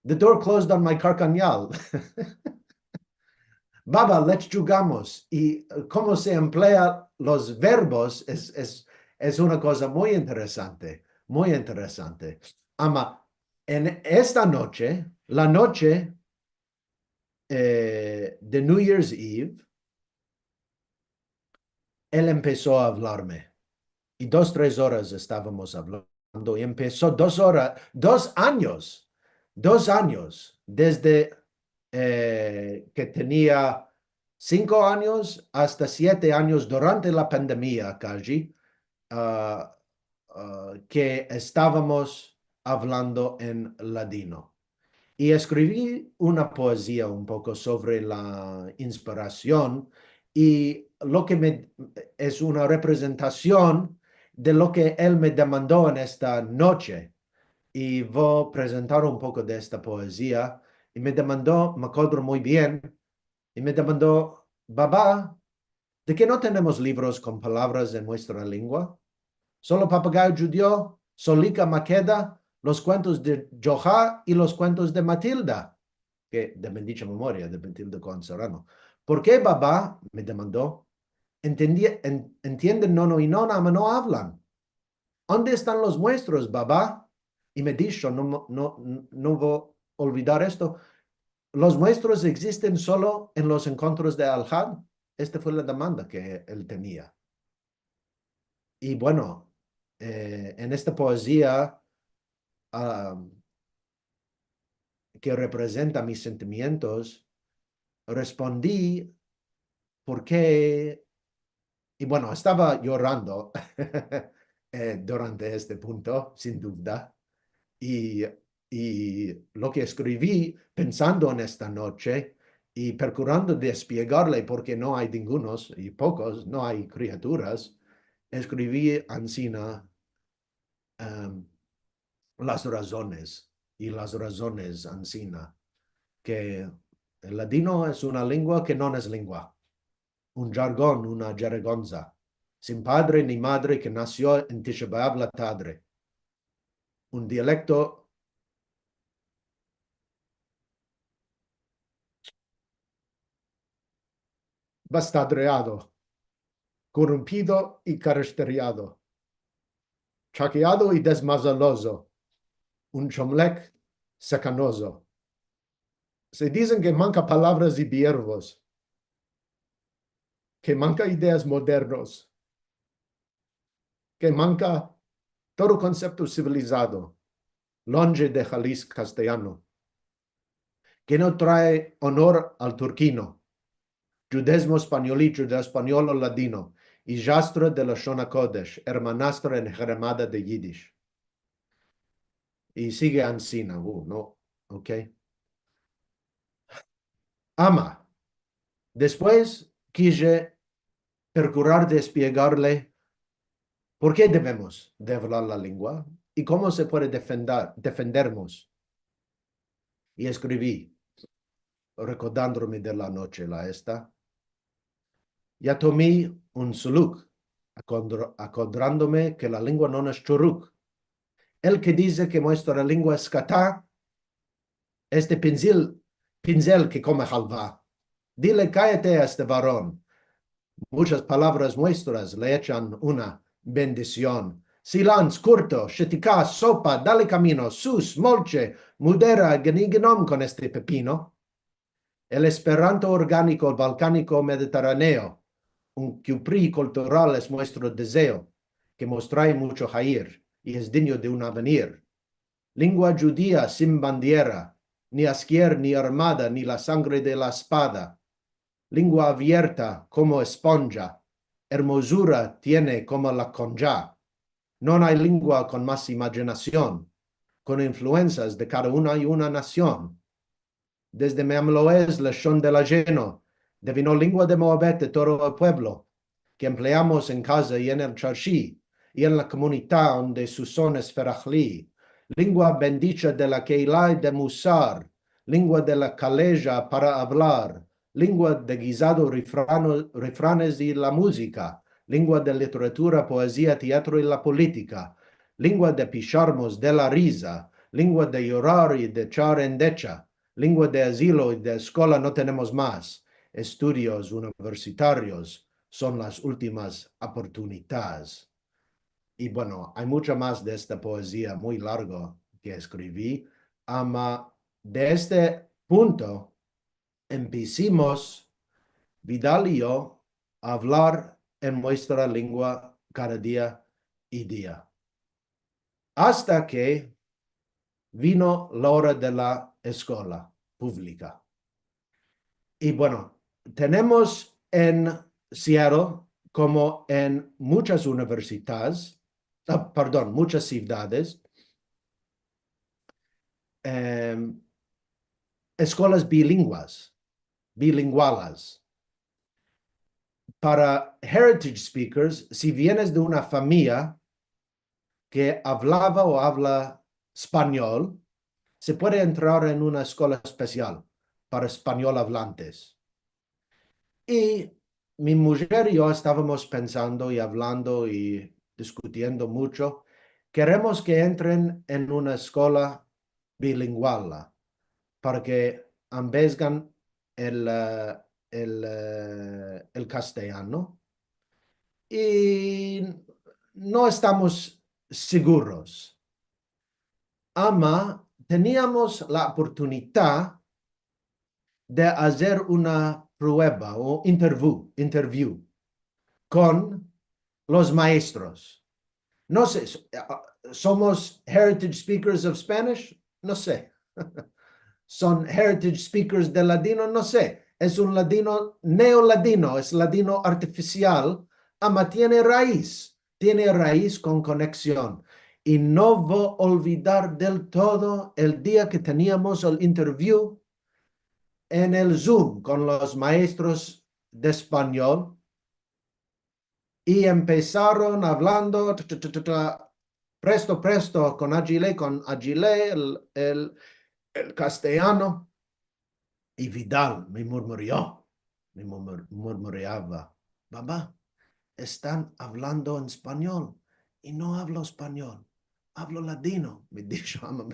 The door closed on my carcanyal. Baba, let's djugamos. I, eh, komo se emplea los verbos es, es, es una koza muy interesante, muy interesante. Ama, en esta noche, la noche, eh, de New Year's Eve, el empeso a avlarme. I dos, tres oras estavamos avlando i empeso dos ora-, dos anyos, dos anyos, desde, eh, ke tenia sinko anyos asta siete anyos durante la pandemia kaji, ah, ah, ke estavamos avlando en ladino. I eskrivi una poezia un poko sovre la inspirasion i lo ke me, es una reprezentasion de lo ke el me demando en esta noche. I vo prezentar un poko de esta poezia. I me demando, me akodro muy bien, i me demando, "Baba, de ke no tenemos livros kon palavras en muestra lengua? Solo Papagayo Djudio, Solika Makeda, los kuentos de Djoha i los kuentos de Matilda", ke de bendicha memoria, de Matilda Kohan Serrano. "Por ke, baba?", me demando. "Entendi-, en-, entienden nono i nona, ama no avlan. Onde estan los muestros, baba?" I me disho, no, no, no vo olvidar esto, "Los muestros egzisten solo en los enkontros de Alhad." Esta fue la demanda ke el tenia. I bueno, eh, en esta poezia, ah, ke reprezenta mis sentimientos, respondi por ke, i bueno, estava yorando, eh, durante este punto, sin duda, i, i lo ke eskrivi pensando en esta noche i prokurando despiegarle, porke no ay ningunos, i pokos, no ay kriaturas, eskrivi ansina, em, las razones, i las razones ansina, ke el ladino es una lengua ke no es lengua, un jargon, una jeregonza. sin padre ni madre, ke nasio en Tisha B'Av la Tadre. Un dialekto bastadreado, korompido i karashteriado, chakeado i dezmazalozo, un chomlek sakanozo. Se dizen ke manka palavras i biervos, ke manka ideas modernos, ke manka todo konsepto sivilizado, lonje de Jalisco kasteyano, ke no trae onor al turkino, djudezmo espanyoli, djudeo-espanyolo ladino, ijastra de lashon hakodesh, ermanastra enheremada de yidish. I sige ansina, uh, no, okey. Ama, despues kije prokurar de espiegarle por ke devemos de avlar la lengua i komo se puede defendar, defendermos. I eskrivi, rekordandrome de la noche la esta, ya tomi un suluk, akondro-, akondrandome ke la lengua no es churuk. El ke dize ke muestra lengua es kata, este pinzel, pinzel ke kome halva. Dile, kayate a este varon. Muchas palavras muestras le echan una bendision. Silans, kurto, shetika, sopa, dale kamino, sus, molche, mudera, geniginom kon este pepino. El esperanto organiko balkaniko mediterraneo, un kiupri kultural es muestro dezeo, ke mos trae mucho hair i es dinyo de un avenir. Lengua djudia sin bandiera, ni askier ni armada ni la sangre de la espada. Lengua avierta komo esponja, ermozura tiene komo la konja. No ay lengua kon mas imajinasion, kon influensas de kada una i una nasion. Desde Meamloez, lashon del ajeno, devino lengua de moabet de todo el puevlo, ke empleamos en kaza i en el charshi, i en la komunita onde su son es ferahli. Lengua bendicha de la keila i de musar, lengua de la kaleja para avlar, lengua de gizado, refrano-, refranes i la muzika, lengua de literatura, poezia, teatro i la politika, lengua de pisharmos de la riza, lengua de yorar i de echar endecha, lengua de azilo i de eskola no tenemos mas, estudios universitarios son las ultimas oportunidades. I, bueno, ay mucha mas de esta poezia muy largo ke eskrivi, ama de este punto empesimos, Vidal i yo, a avlar en muestra lengua kada dia i dia. Asta ke vino la ora de la eskola publika. I, bueno, tenemos en Seattle, komo en muchas universidades, ah, pardon, muchas sivdades, em, eskolas bilinguas, bilingualas. Para heritage speakers, si vienes de una famiya ke avlava o avla espanyol, se puede entrar en una eskola espesial para espanyol avlantes. I mi mujer i yo estavamos pensando i avlando i diskutiendo mucho. Keremos ke entren en una eskola bilingual, para ke ambezgan el, eh, el, eh, el kasteyano. I no estamos seguros. Ama teniamos la oportunidad de azer una prueba o interview, interview kon los maestros. No se, so-, eh, somos heritage speakers of Spanish? No se. Son heritage speakers de ladino? No se. Es un ladino neoladino, es ladino artifisial, ama tiene raiz, tiene raiz kon koneksion. I no vo olvidar del todo el dia ke teniamos el interview en el Zoom kon los maestros de espanyol, i empesaron avlando, ta, ta, ta, ta, ta, presto, presto, kon ajile, kon ajile, el, el, el kasteyano. I Vidal me murmuriyo, me murmur-, murmuriava, "Baba, estan avlando en espanyol i no avlo espanyol, avlo ladino, me disho. Ama,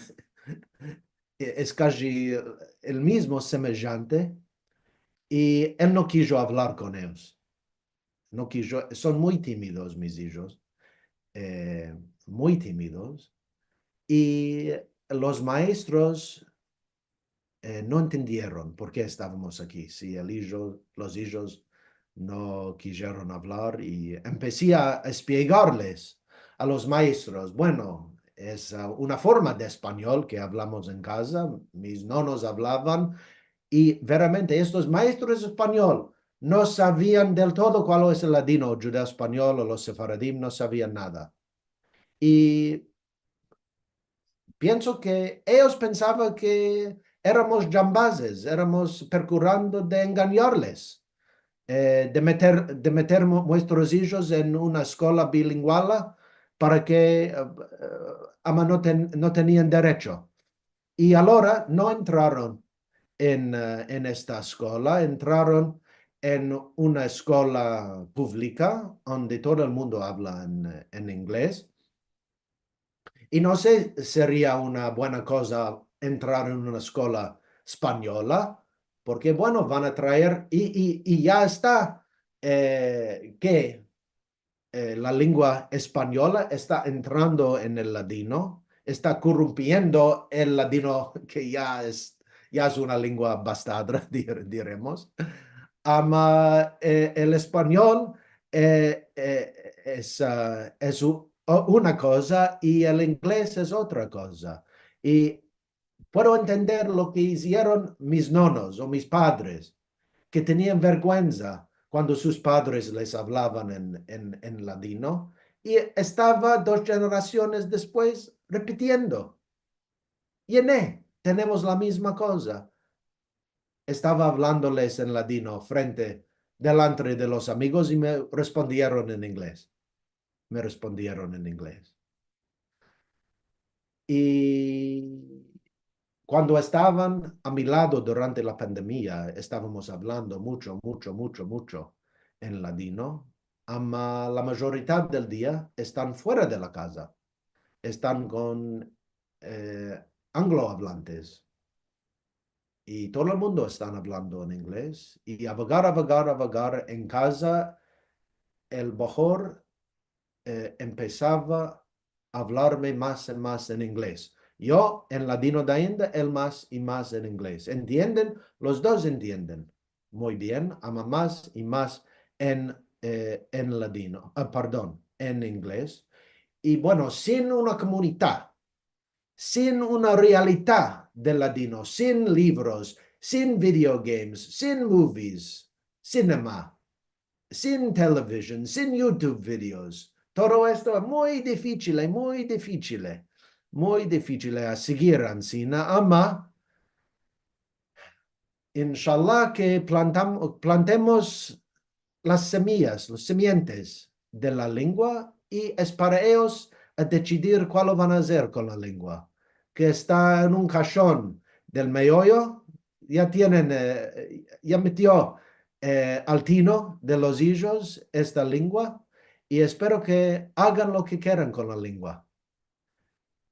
es kaji el mizmo, semejante, i el no kijo avlar kon eyos. No kijo, son muy timidos mis ijos, eh, muy timidos, i los maestros, eh, no entendieron por ke estavamos aki, si el ijo, los ijos no kijeron avlar, i empesi a espiegarles a los maestros, bueno, es, ah, una forma de espanyol ke avlamos en kaza, mis nonos avlavan, i veramente estos maestros de espanyol no savian del todo kual es el ladino, o djudeo-espanyol, o los sefaradim, no savian nada. I pienso ke eyos pensavan ke eramos djambazes, eramos perkurando de enganyarles, eh, de meter, de meter mu-, muestros ijos en una eskola bilinguala para ke, eh, eh, ama no ten-, no tenian derecho. I alora no entraron en, eh, en esta eskola, entraron en una eskola publika, onde todo el mundo avla en, en inglez. I no se, seria una buena koza entrar en una eskola espanyola, porke, bueno, van a traer, i, i, i ya esta, eh, ke, eh, la lengua espanyola esta entrando en el ladino, esta korrompiendo el ladino, ke ya es, ya es una lengua bastarda, dir-, diremos. Ama, eh, el espanyol, eh, eh, es, ah, es u-, o-, una koza i el inglez es otra koza. I puedo entender lo ke izieron mis nonos o mis padres, ke tenian verguenza kuando sus padres les avlavan en, en, en ladino, i estava dos jenerasiones despues repitiendo. Yene, tenemos la mizma koza. Estava avlandoles en ladino frente, delantre de los amigos, i me respondieron en inglez. Me respondieron en inglez. I kuando estavan a mi lado durante la pandemia, estavamos avlando mucho, mucho, mucho, mucho en ladino, ama la mayoridad del dia estan fuera de la kaza, estan kon, eh, angloavlantes. I todo el mundo estan avlando en inglez. I avagar, avagar, avagar, en kaza, el bohor, eh, empesava a avlarme mas i mas en inglez. Yo en ladino de ainda, el mas i mas en inglez. Entienden? Los dos entienden muy bien, ama mas i mas en, eh, en ladino, ah, pardon, en inglez. I bueno, sin una komunidad, sin una realidad del ladino, sin livros, sin video games, sin movies, cinema, sin television, sin YouTube videos. Todo esto es muy difisil, muy difisil, muy difisil a segir ansina, ama, inshallah ke plantam-, plantemos las semillas, los simientes de la lengua, i es para eyos a desidir kualo van a azer kon la lengua, ke esta en un kashon del meoyo, ya tienen, eh, ya metio, eh, al tino de los ijos esta lengua, i espero ke agan lo ke keran kon la lengua.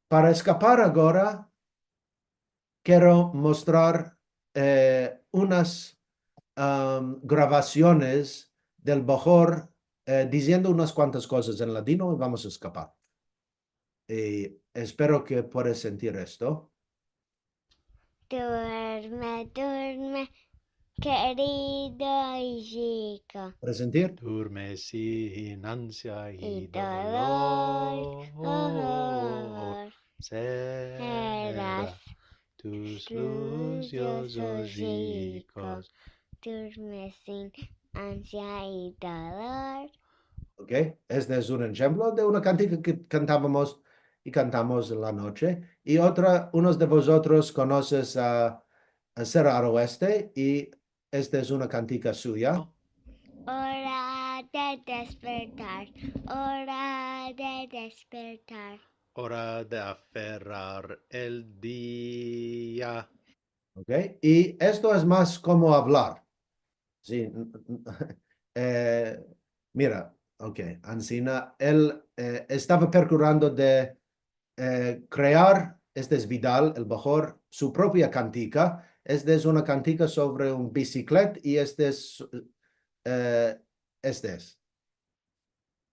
Para eskapar agora, kero mostrar, eh, unas, am, gravasiones del bohor, eh, diziendo unas kuantas kozas en ladino i vamos a eskapar. I espero ke puedas sentir esto. Durme, durme, kerido ijiko. Puedas sentir? Durme sin ansia i dolor. Serra tus luziosos ijikos. Durme sin ansia i dolor. Ok, este es un enshemplo de una kantika ke kantavamos i kantamos en la noche. I otra, unos de vozotros konoses a, a Serra Aroeste i esta es una kantika suya. Ora de despertar, ora de despertar. Ora de aferrar el dia. Ok, i esto es mas komo avlar. Si, eh, mira, Ok, ansina, el, eh, estava prokurando de, eh, krear, este es Vidal, el bahor, su propia kantika. Este es una kantika sovre un bisiklet i este es, eh, este es.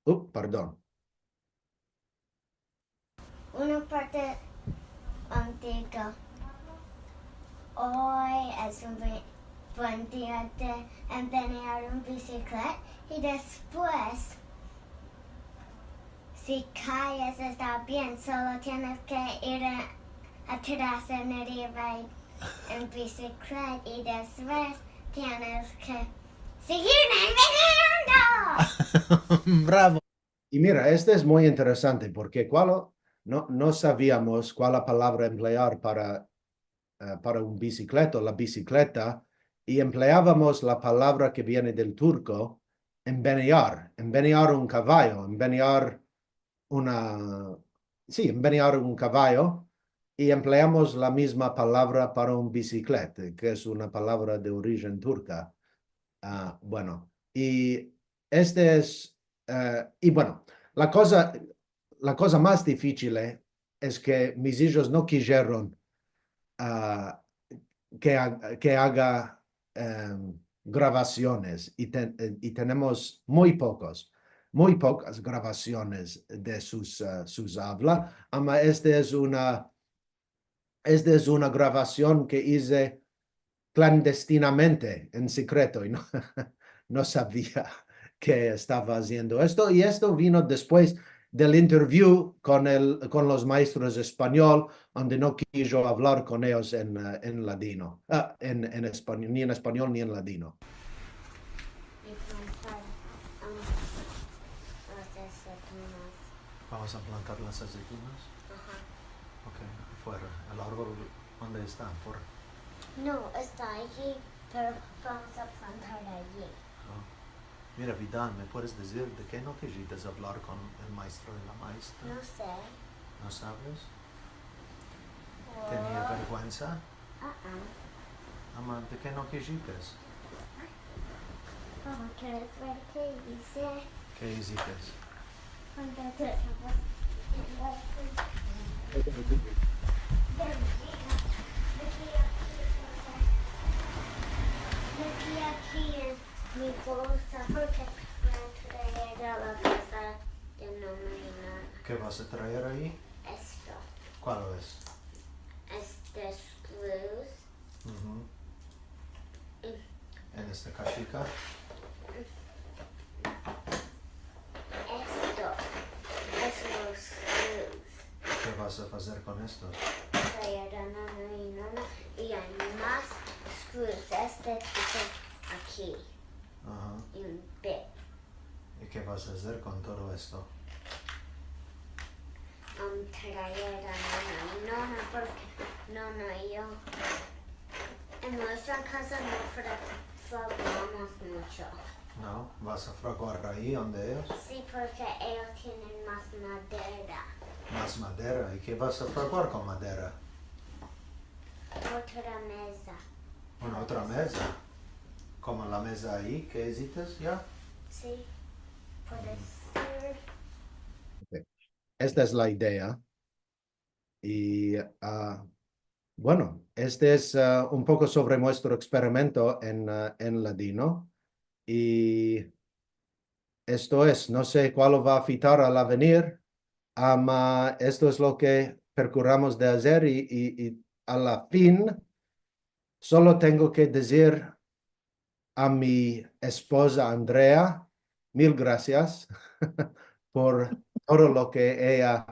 Uh, pardon. Una parte antiga. Oy es un bu-, buen dia de empenyar un bisiklet i despues, si kayes, esta bien, solo tienes ke ir a, atras en ariva en bisiklet i despues tienes ke sigir empenyando. Bravo. I mira, este es muy interesante porke kualo no, no saviamos kual la palavra emplear para, eh, para un bisikleto, la bisikleta, i empleavamos la palavra ke viene del turko, empenyar, empenyar un kavayo, empenyar una, si, empenyar un kavayo, i empleamos la mizma palavra para un bisiklet, ke es una palavra de orijen turka. Ah, bueno, i este es, eh, i bueno, la koza, la koza mas difisil, eh, es ke mis ijos no kijeron, ah, ke ha-, ke aga, em, gravasiones i ten-, eh, i tenemos muy pokos, muy pokas gravasiones de sus, eh, sus avla, ama este es una, este es una gravasion ke ize klandestinamente, en sekreto, i no, no savia ke estava aziendo esto, i esto vino despues del interview kon el, kon los maestros espanyol, onde no kijo avlar kon eyos en, eh, en ladino, ah, en, en espanyol, ni en espanyol ni en ladino. Vamos a plantar las azeitunas. Aha. Ok, afuera. El arbol, onde esta? Afuera. No, esta ayi, pero vamos a plantar ayi. Oh. Mira, Vidal, me puedes dizir de ke no kijites avlar kon el maestro i la maestra? No se. No saves? Tenia verguensa? Ah, ah. Ama, de ke no kijites? Papa, keres ver ke ize? Ke izites? Meti aki en mi bolsa porke me atrayera la bolsa de no me. Ke vas a traer ayi? Esto. Kual es? Este es luz. Mhm. En esta kashika. Esto es los screws. Ke vas a fazer kon estos? Traer a nana i nana i ay mas screws. Este tipo aki. Aha. I un bit. I ke vas a fazer kon todo esto? Am, traer a nana i nana porke nana i yo en muestra kaza no fra-, fraguamos muncho. No? Vas a fraguar ayi onde eyos? Si, porke eyos tienen mas madera. Mas madera? I ke vas a fraguar kon madera? Otra meza. Una otra meza? Komo la meza ayi ke izites ya? Si, puede ser. Ok. Esta es la idea. I, ah, bueno, este es, ah, un poko sovre muestro eksperimento en, ah, en ladino. I esto es, no se kual va a afitar al avenir, ama esto es lo ke prokuramos de azer i, i, i a la fin solo tengo ke dizir a mi espoza Andrea mil grasias por todo lo ke eya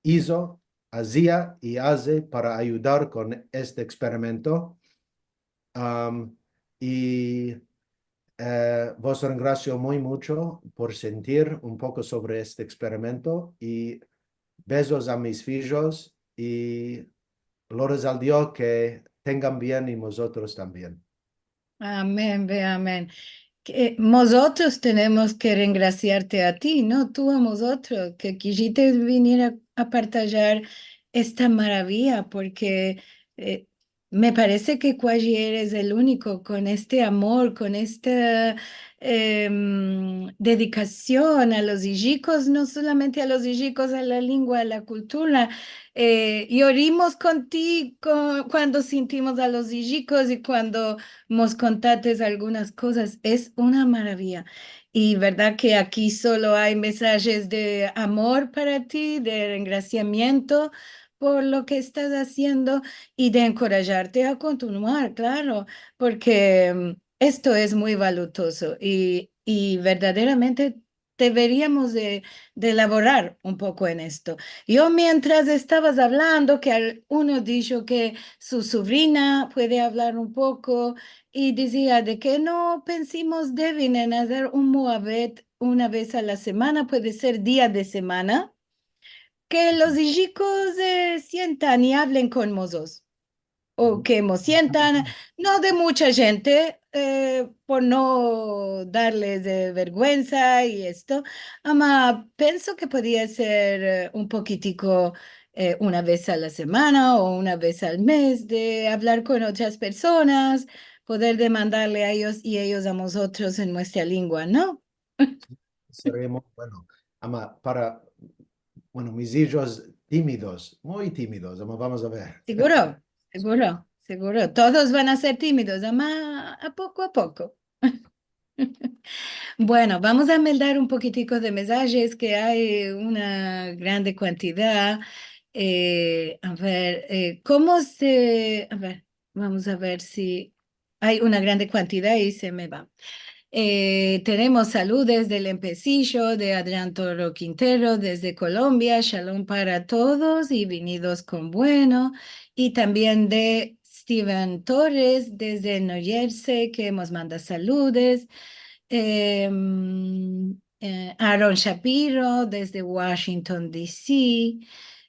izo, azia i aze para ayudar kon este eksperimento. Am, i, eh, vos rengrasio muy muncho por sentir un poko sovre este eksperimento i bezos a mis fijos i gloria al Dio ke tengan bien i mozotros tambien. Amen, ve, amen. Ke mozotros tenemos ke rengrasiarte a ti, no tu a mozotros, ke kijites vinir a, a partajar esta maravia, porke, eh, me parese ke kuaji eres el uniko kon este amor, kon esta, em, dedikasion a los ijikos, no solamente a los ijikos, a la lengua, a la kultura. Eh, yorimos kontigo kuando sintimos a los ijikos i kuando mos kontates algunas kozas. Es una maraviya. I verdad ke aki solo ay mensajes de amor para ti, de engrasiamiento por lo ke estas aziendo i de enkorajarte a kontinuar, klaro, porke, mm, esto es muy valutozo i, i verdaderamente deveriamos de, de lavorar un poko en esto. Yo, mientras estavas avlando, ke al-, uno disho ke su suvrina puede avlar un poko, i dizia de ke no pensimos, Devin, en azer un muabet una vez a la semana, puede ser dia de semana, ke los ijikos, eh, sientan i avlen kon mozotros. O ke mos sientan, no de mucha djente, eh, por no darles, eh, verguensa i esto, ama penso ke podia ser, eh, un pokitiko, eh, una vez a la semana o una vez al mes de avlar kon otras personas, poder demandarle a eyos i eyos a mozotros en muestra lengua, no? Seria muy bueno. Ama para, bueno, mis ijos timidos, muy timidos, ama vamos a ver. Seguro, seguro, seguro. Todos van a ser timidos, ama a poko a poko. Bueno, vamos a meldar un pokitiko de mensajes ke ay una grande kuantidad. Eh, a ver, eh, komo se, a ver, vamos a ver si ay una grande kuantidad i se me va. Eh, tenemos saludes del Empesijo, de Adrián Toro Quintero, desde Colombia, shalom para todos i vinidos kon bueno. I tambien de Steven Torres, desde New Jersey, ke mos manda saludes. Em, eh, Aaron Shapiro, desde Washington, D C.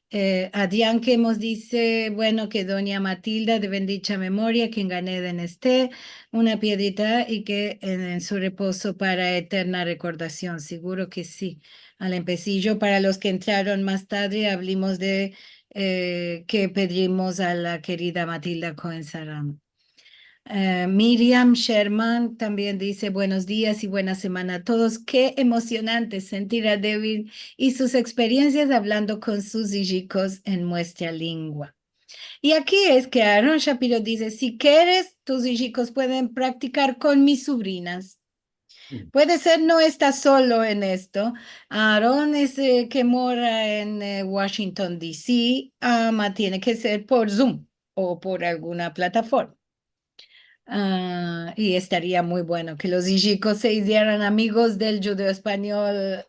Eh, Adrián ke mos dize, bueno, ke donya Matilda, de bendicha memoria, ke en Gan Eden este, una piedrita i ke en, en su repozo para eterna rekordasion. Seguro ke si. Al Empesijo, para los ke entraron mas tadre, avlimos de, eh, ke pedrimos a la kerida Matilda Cohen Sarano. Eh, Miriam Sherman tambien dize, buenos dias i buena semana a todos. Ke emosionante sentir a Devin i sus eksperensias avlando kon sus ijikos en muestra lengua. I aki es ke Aaron Shapiro dize, si keres, tus ijikos pueden praktikar kon mis suvrinas. Mm. Puede ser no esta solo en esto. Aaron es, eh, ke mora en, eh, Washington, D C, ama tiene ke ser por Zoom o por alguna plataforma. Ah, i estaria muy bueno ke los ijikos se izieran amigos del djudeo-espanyol,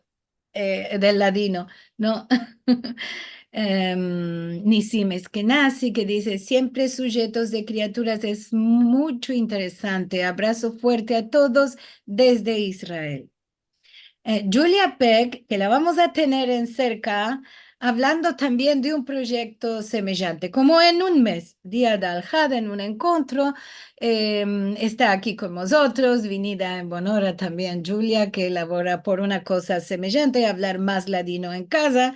eh, del ladino, no? Em, Nisim Eskenazi, ke dize, siempre sujetos de kriaturas, es mucho interesante. Abrazo fuerte a todos desde Israel. Eh, Julia Peck, ke la vamos a tener en serka, avlando tambien de un proyekto semejante, komo en un mes, dia de Alhad, en un enkontro, em, esta aki kon mozotros, vinida en bon ora tambien Julia, ke lavora por una koza semejante, avlar mas ladino en kaza,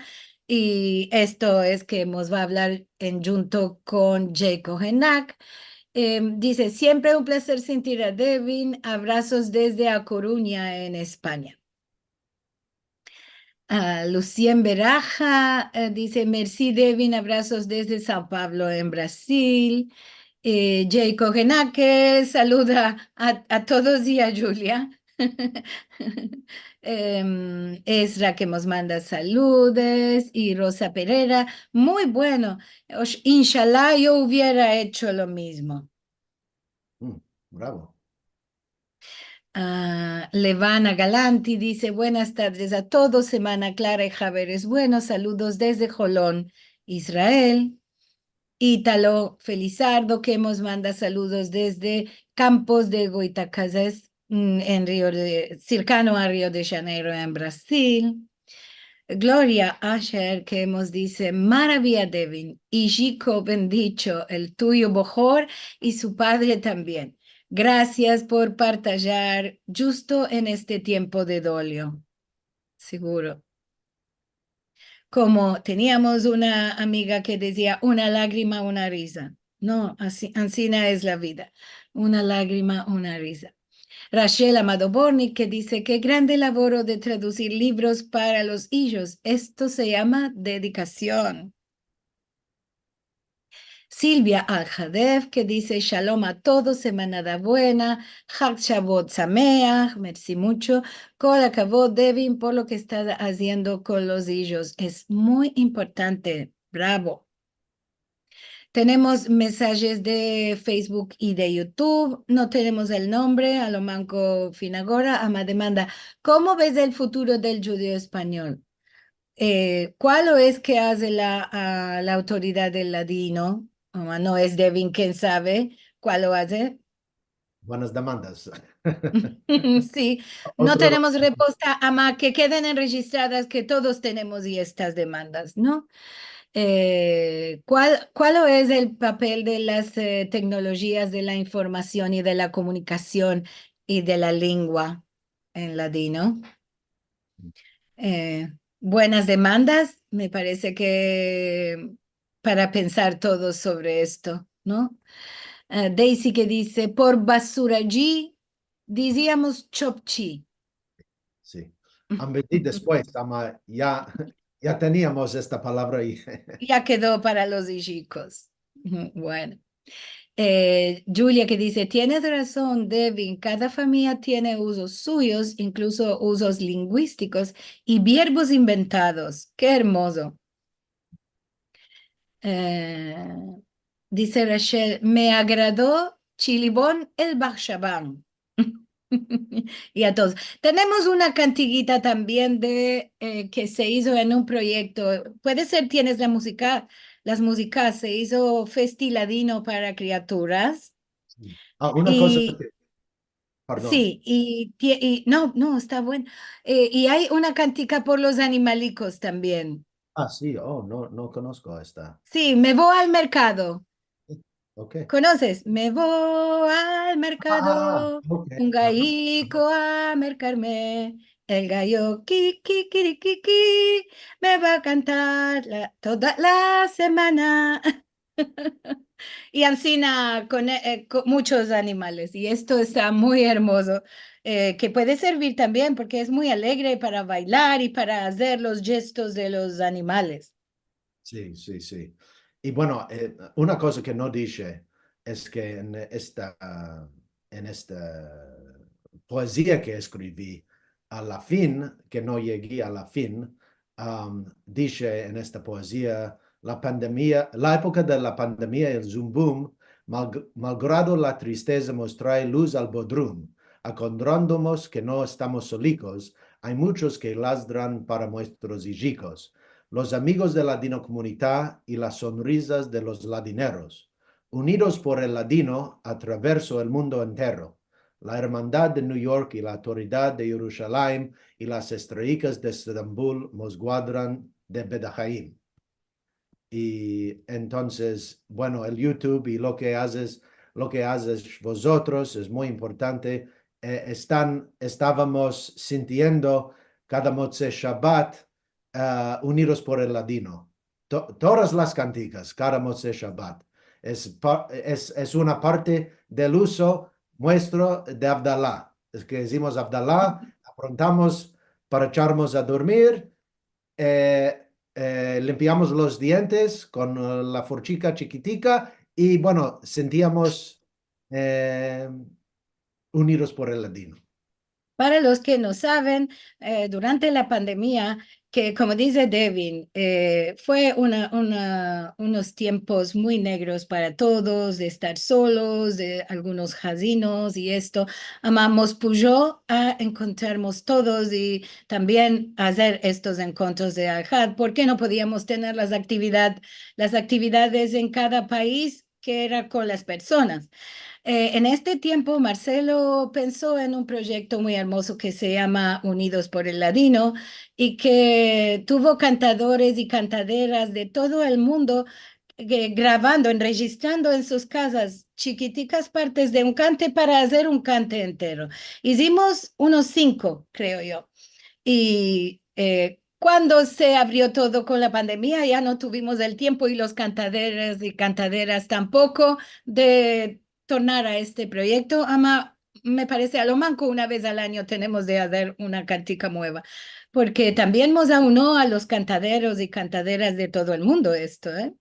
i esto es ke mos va a avlar endjunto kon Jay Kohenak. Em, dize, siempre un plazer sentir a Devin, avrasos desde A Korunya, en Espanya. Ah, Lucien Beraja, eh, dize, mersi, Devin, avrasos desde Sao Paulo, en Brasil. Eh, Jay Kohenake saluda a, a todos i a Julia. Em, Ezra ke mos manda saludes i Rosa Pereira. Muy bueno. Osh-, inshallah yo uviera echo lo mizmo. Mm, bravo. Ah, Levana Galanti dize, buenas tadres a todos, semana klara i haberes buenos, saludos desde Holon, Israel. Italo Felizardo, ke mos manda saludos desde Kampos de Goitacazes, mm, en Rio de, serkano a Rio de Janeiro, en Brasil. Gloria Asher, ke mos dize, maraviya, Devin, ijiko bendicho, el tuyo bohor i su padre tambien. Grasias por partajar djusto en este tiempo de dolio. Seguro. Komo teniamos una amiga ke dizia, una lagrima, una riza. No, ansi, ansina es la vida. Una lagrima, una riza. Rachel Amado Borni, ke dize: "Ke grande lavoro de traduzir livros para los ijos. Esto se yama dedikasion." Silvia Al-Hadef, ke dize: "Shalom a todos, semanada buena, Hag Shavuot Sameach, mersi muncho, kol hakavod, Devin, por lo ke estas aziendo kon los ijos. Es muy importante. Bravo." Tenemos mensajes de Facebook i de YouTube. No tenemos el nombre, a lo manko fin agora, ama demanda: "Komo ves el futuro del djudeo-espanyol?" Eh, kualo es ke aze la, a, la autoridad del ladino? Ama no es Devin ken save kualo aze. Buenas demandas. Si, no tenemos reposta, ama ke keden enrejistradas ke todos tenemos i estas demandas, no? Eh, kual, kualo es el papel de las, eh, teknolojias de la informasion i de la komunikasion i de la lengua en ladino? Eh, buenas demandas, me parese ke para pensar todos sovre esto, no? Eh, Daisy ke dize: "Por basuraji diziamos chopchi." Si. Ambedi despues, ama ya, ya teniamos esta palavra i ya kedo para los ijikos. Uhu, bueno. Eh, Julia ke dize: "Tienes razon, Devin, kada famiya tiene uzos suyos, inkluso uzos linguistikos i biervos inventados." Ke ermozo. Eh, dize Rachel: "Me agrado chilibon el bahshaban." I a todos. Tenemos una kantigita tambien de, eh, ke se izo en un proyekto. Puede ser, tienes la muzika, las muzikas, se izo Festi Ladino para kriaturas. Si. A, una koza ke, pardon. Si, i tie-, i, no, no, esta bueno. Eh, i ay una kantika por los animalikos tambien. A, si, o, no, no konosko esta. Si, me vo al merkado. Okey. Konoses? Me vo al merkado, a, okey, un gayiko a merkarme. El gayo ki, ki, kirikiki, me va a kantar la, toda la semana. I ansina kon, eh, kon muchos animales. I esto esta muy ermozo, eh, ke puede servir tambien porke es muy alegre para baylar i para azer los jestos de los animales. Si, si, si. I bueno, eh, una koza ke no dishe es ke en esta, en esta poezia ke eskrivi, a la fin, ke no yegi a la fin, am, dishe en esta poezia: "La pandemia, la epoka de la pandemia i el Zoom boom, malg-, malgrado la tristeza, mos trae luz al bodrum. Akondrondomos ke no estamos solikos, ay muchos ke ladran para muestros ijikos, los amigos de la ladinokomunita i las sonrisas de los ladineros. Unidos por el ladino, atraverso el mundo entero. La ermandad de New York i la autoridad de Yerushalayim i las estraikas de Estambul mos guadran de bedahayim." I entonses, bueno, el YouTube i lo ke azes, lo ke azes vozotros es muy importante. Eh, estan, estavamos sintiendo kada Motsei Shabat, eh, Unidos por el Ladino. To-, todas las kantikas, kada Motsei Shabat. Es pa-, es, es una parte del uzo muestro de Avdala. Es ke dizimos Avdala, aprontamos para echarmos a dormir, eh, eh, limpiamos los dientes kon, eh, la forchika chikitika i, bueno, sintiamos, eh, Unidos por el Ladino. Para los ke no saven, eh, durante la pandemia, ke, komo dize Devin, eh, fue una, una, unos tiempos muy negros para todos, de estar solos, de algunos hazinos i esto, ama mos pujo a enkontrarmos todos i tambien azer estos enkontros de Alhad, porke no podiamos tener las aktividad-, las aktividades en kada pais ke era kon las personas. Eh, en este tiempo, Marcelo penso en un proyekto muy ermozo ke se yama Unidos por el Ladino i ke tuvo kantadores i kantaderas de todo el mundo, eh, gravando, enrejistrando en sus kazas chikitikas partes de un kante para azer un kante entero. Izimos unos sinko, kreo yo. I, eh, kuando se avrio todo kon la pandemia, ya no tuvimos el tiempo i los kantaderos i kantaderas tampoko de tornar a este proyekto, ama me parese, a lo manko una vez al anyo tenemos de azer una kantika mueva, porke tambien mos auno a los kantaderos i kantaderas de todo el mundo esto, e?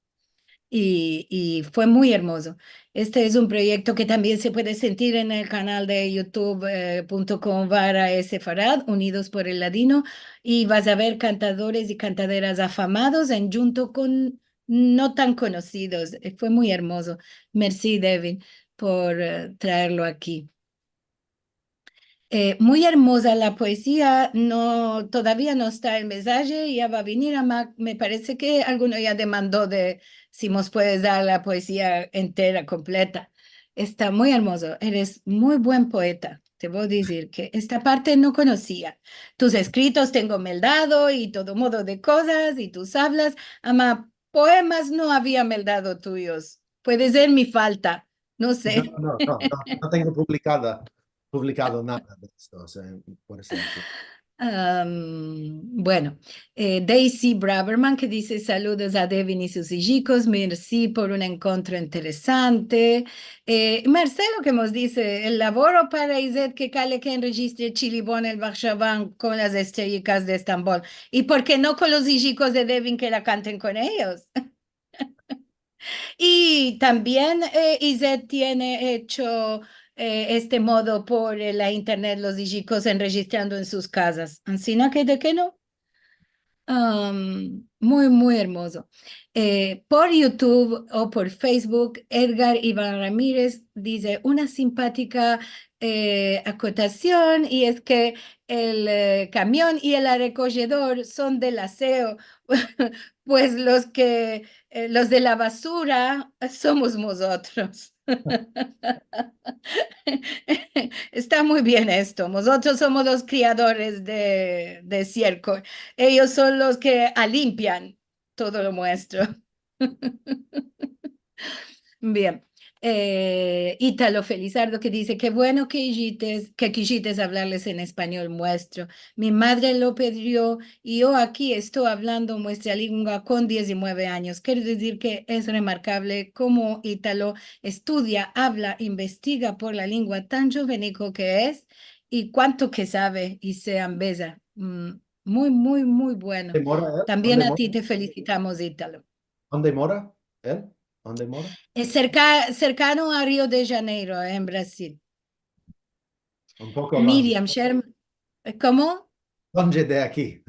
I, i fue muy ermozo. Este es un proyekto ke tambien se puede sentir en el kanal de youtube, e, punto com barra sefarad, Unidos por el Ladino, i vas a ver kantadores i kantaderas afamados endjunto kon no tan konosidos. E, fue muy ermozo. Mersi, Devin, por, e, traerlo aki. E, muy ermoza la poezia, no, todavia no esta el mesaje, ya va a venir, ama me parese ke alguno ya demando de si mos puedes dar la poezia entera, kompleta. Esta muy ermozo, eres muy buen poeta. Te vo a dizir ke esta parte no konosia. Tus eskritos tengo meldado i todo modo de kozas i tus avlas, ama poemas no avia meldado tuyos. Puede ser mi falta, no se. No, no, no, no, no tengo publikada, publikado nada de esto, o sea, por esenplo. Am, bueno, e, Daisy Braverman ke dize: "Saludos a Devin i sus ijikos, mersi por un enkontro interesante." E, Marcelo ke mos dize: "El lavoro para Izet ke kale ke enrejistre Chili Bon el Varshavan kon las estreyikas de Estambol. I por ke no kon los ijikos de Devin ke la kanten kon eyos?" I tambien, e, Izet tiene echo, e, este modo por, e, la internet, los ijikos enrejistrando en sus kazas. Ansina ke, de ke no? Am, muy, muy ermozo. E, por YouTube o por Facebook, Edgar Ivan Ramirez dize una simpatika, e, akotasion, i es ke el, e, kamion i el rekojedor son del aseo, pues los ke, e, los de la basura somos mozotros. Esta muy bien esto. Mozotros somos los kriadores de, de estierkol. Eyos son los ke alimpian todo lo muestro. Bien. E, Italo Felizardo ke dize: "Ke bueno ke kijites, ke kijites avlarles en espanyol muestro. Mi madre lo pedrio i yo aki esto avlando muestra lingua kon diez i mueve anyos." Kero dizir ke es remarkavle komo Italo estudia, avla, investiga por la lingua tan djoveniko ke es i kuanto ke save i se ambeza. Mm, muy, muy, muy bueno. Onde mora el? Tambien a ti te felisitamos, Italo. Onde mora el? Onde mora? Es serka-, serkano a Rio de Janeiro, en Brazil. Un poko lonje. Miriam Sherman, e, komo? Lonje de aki.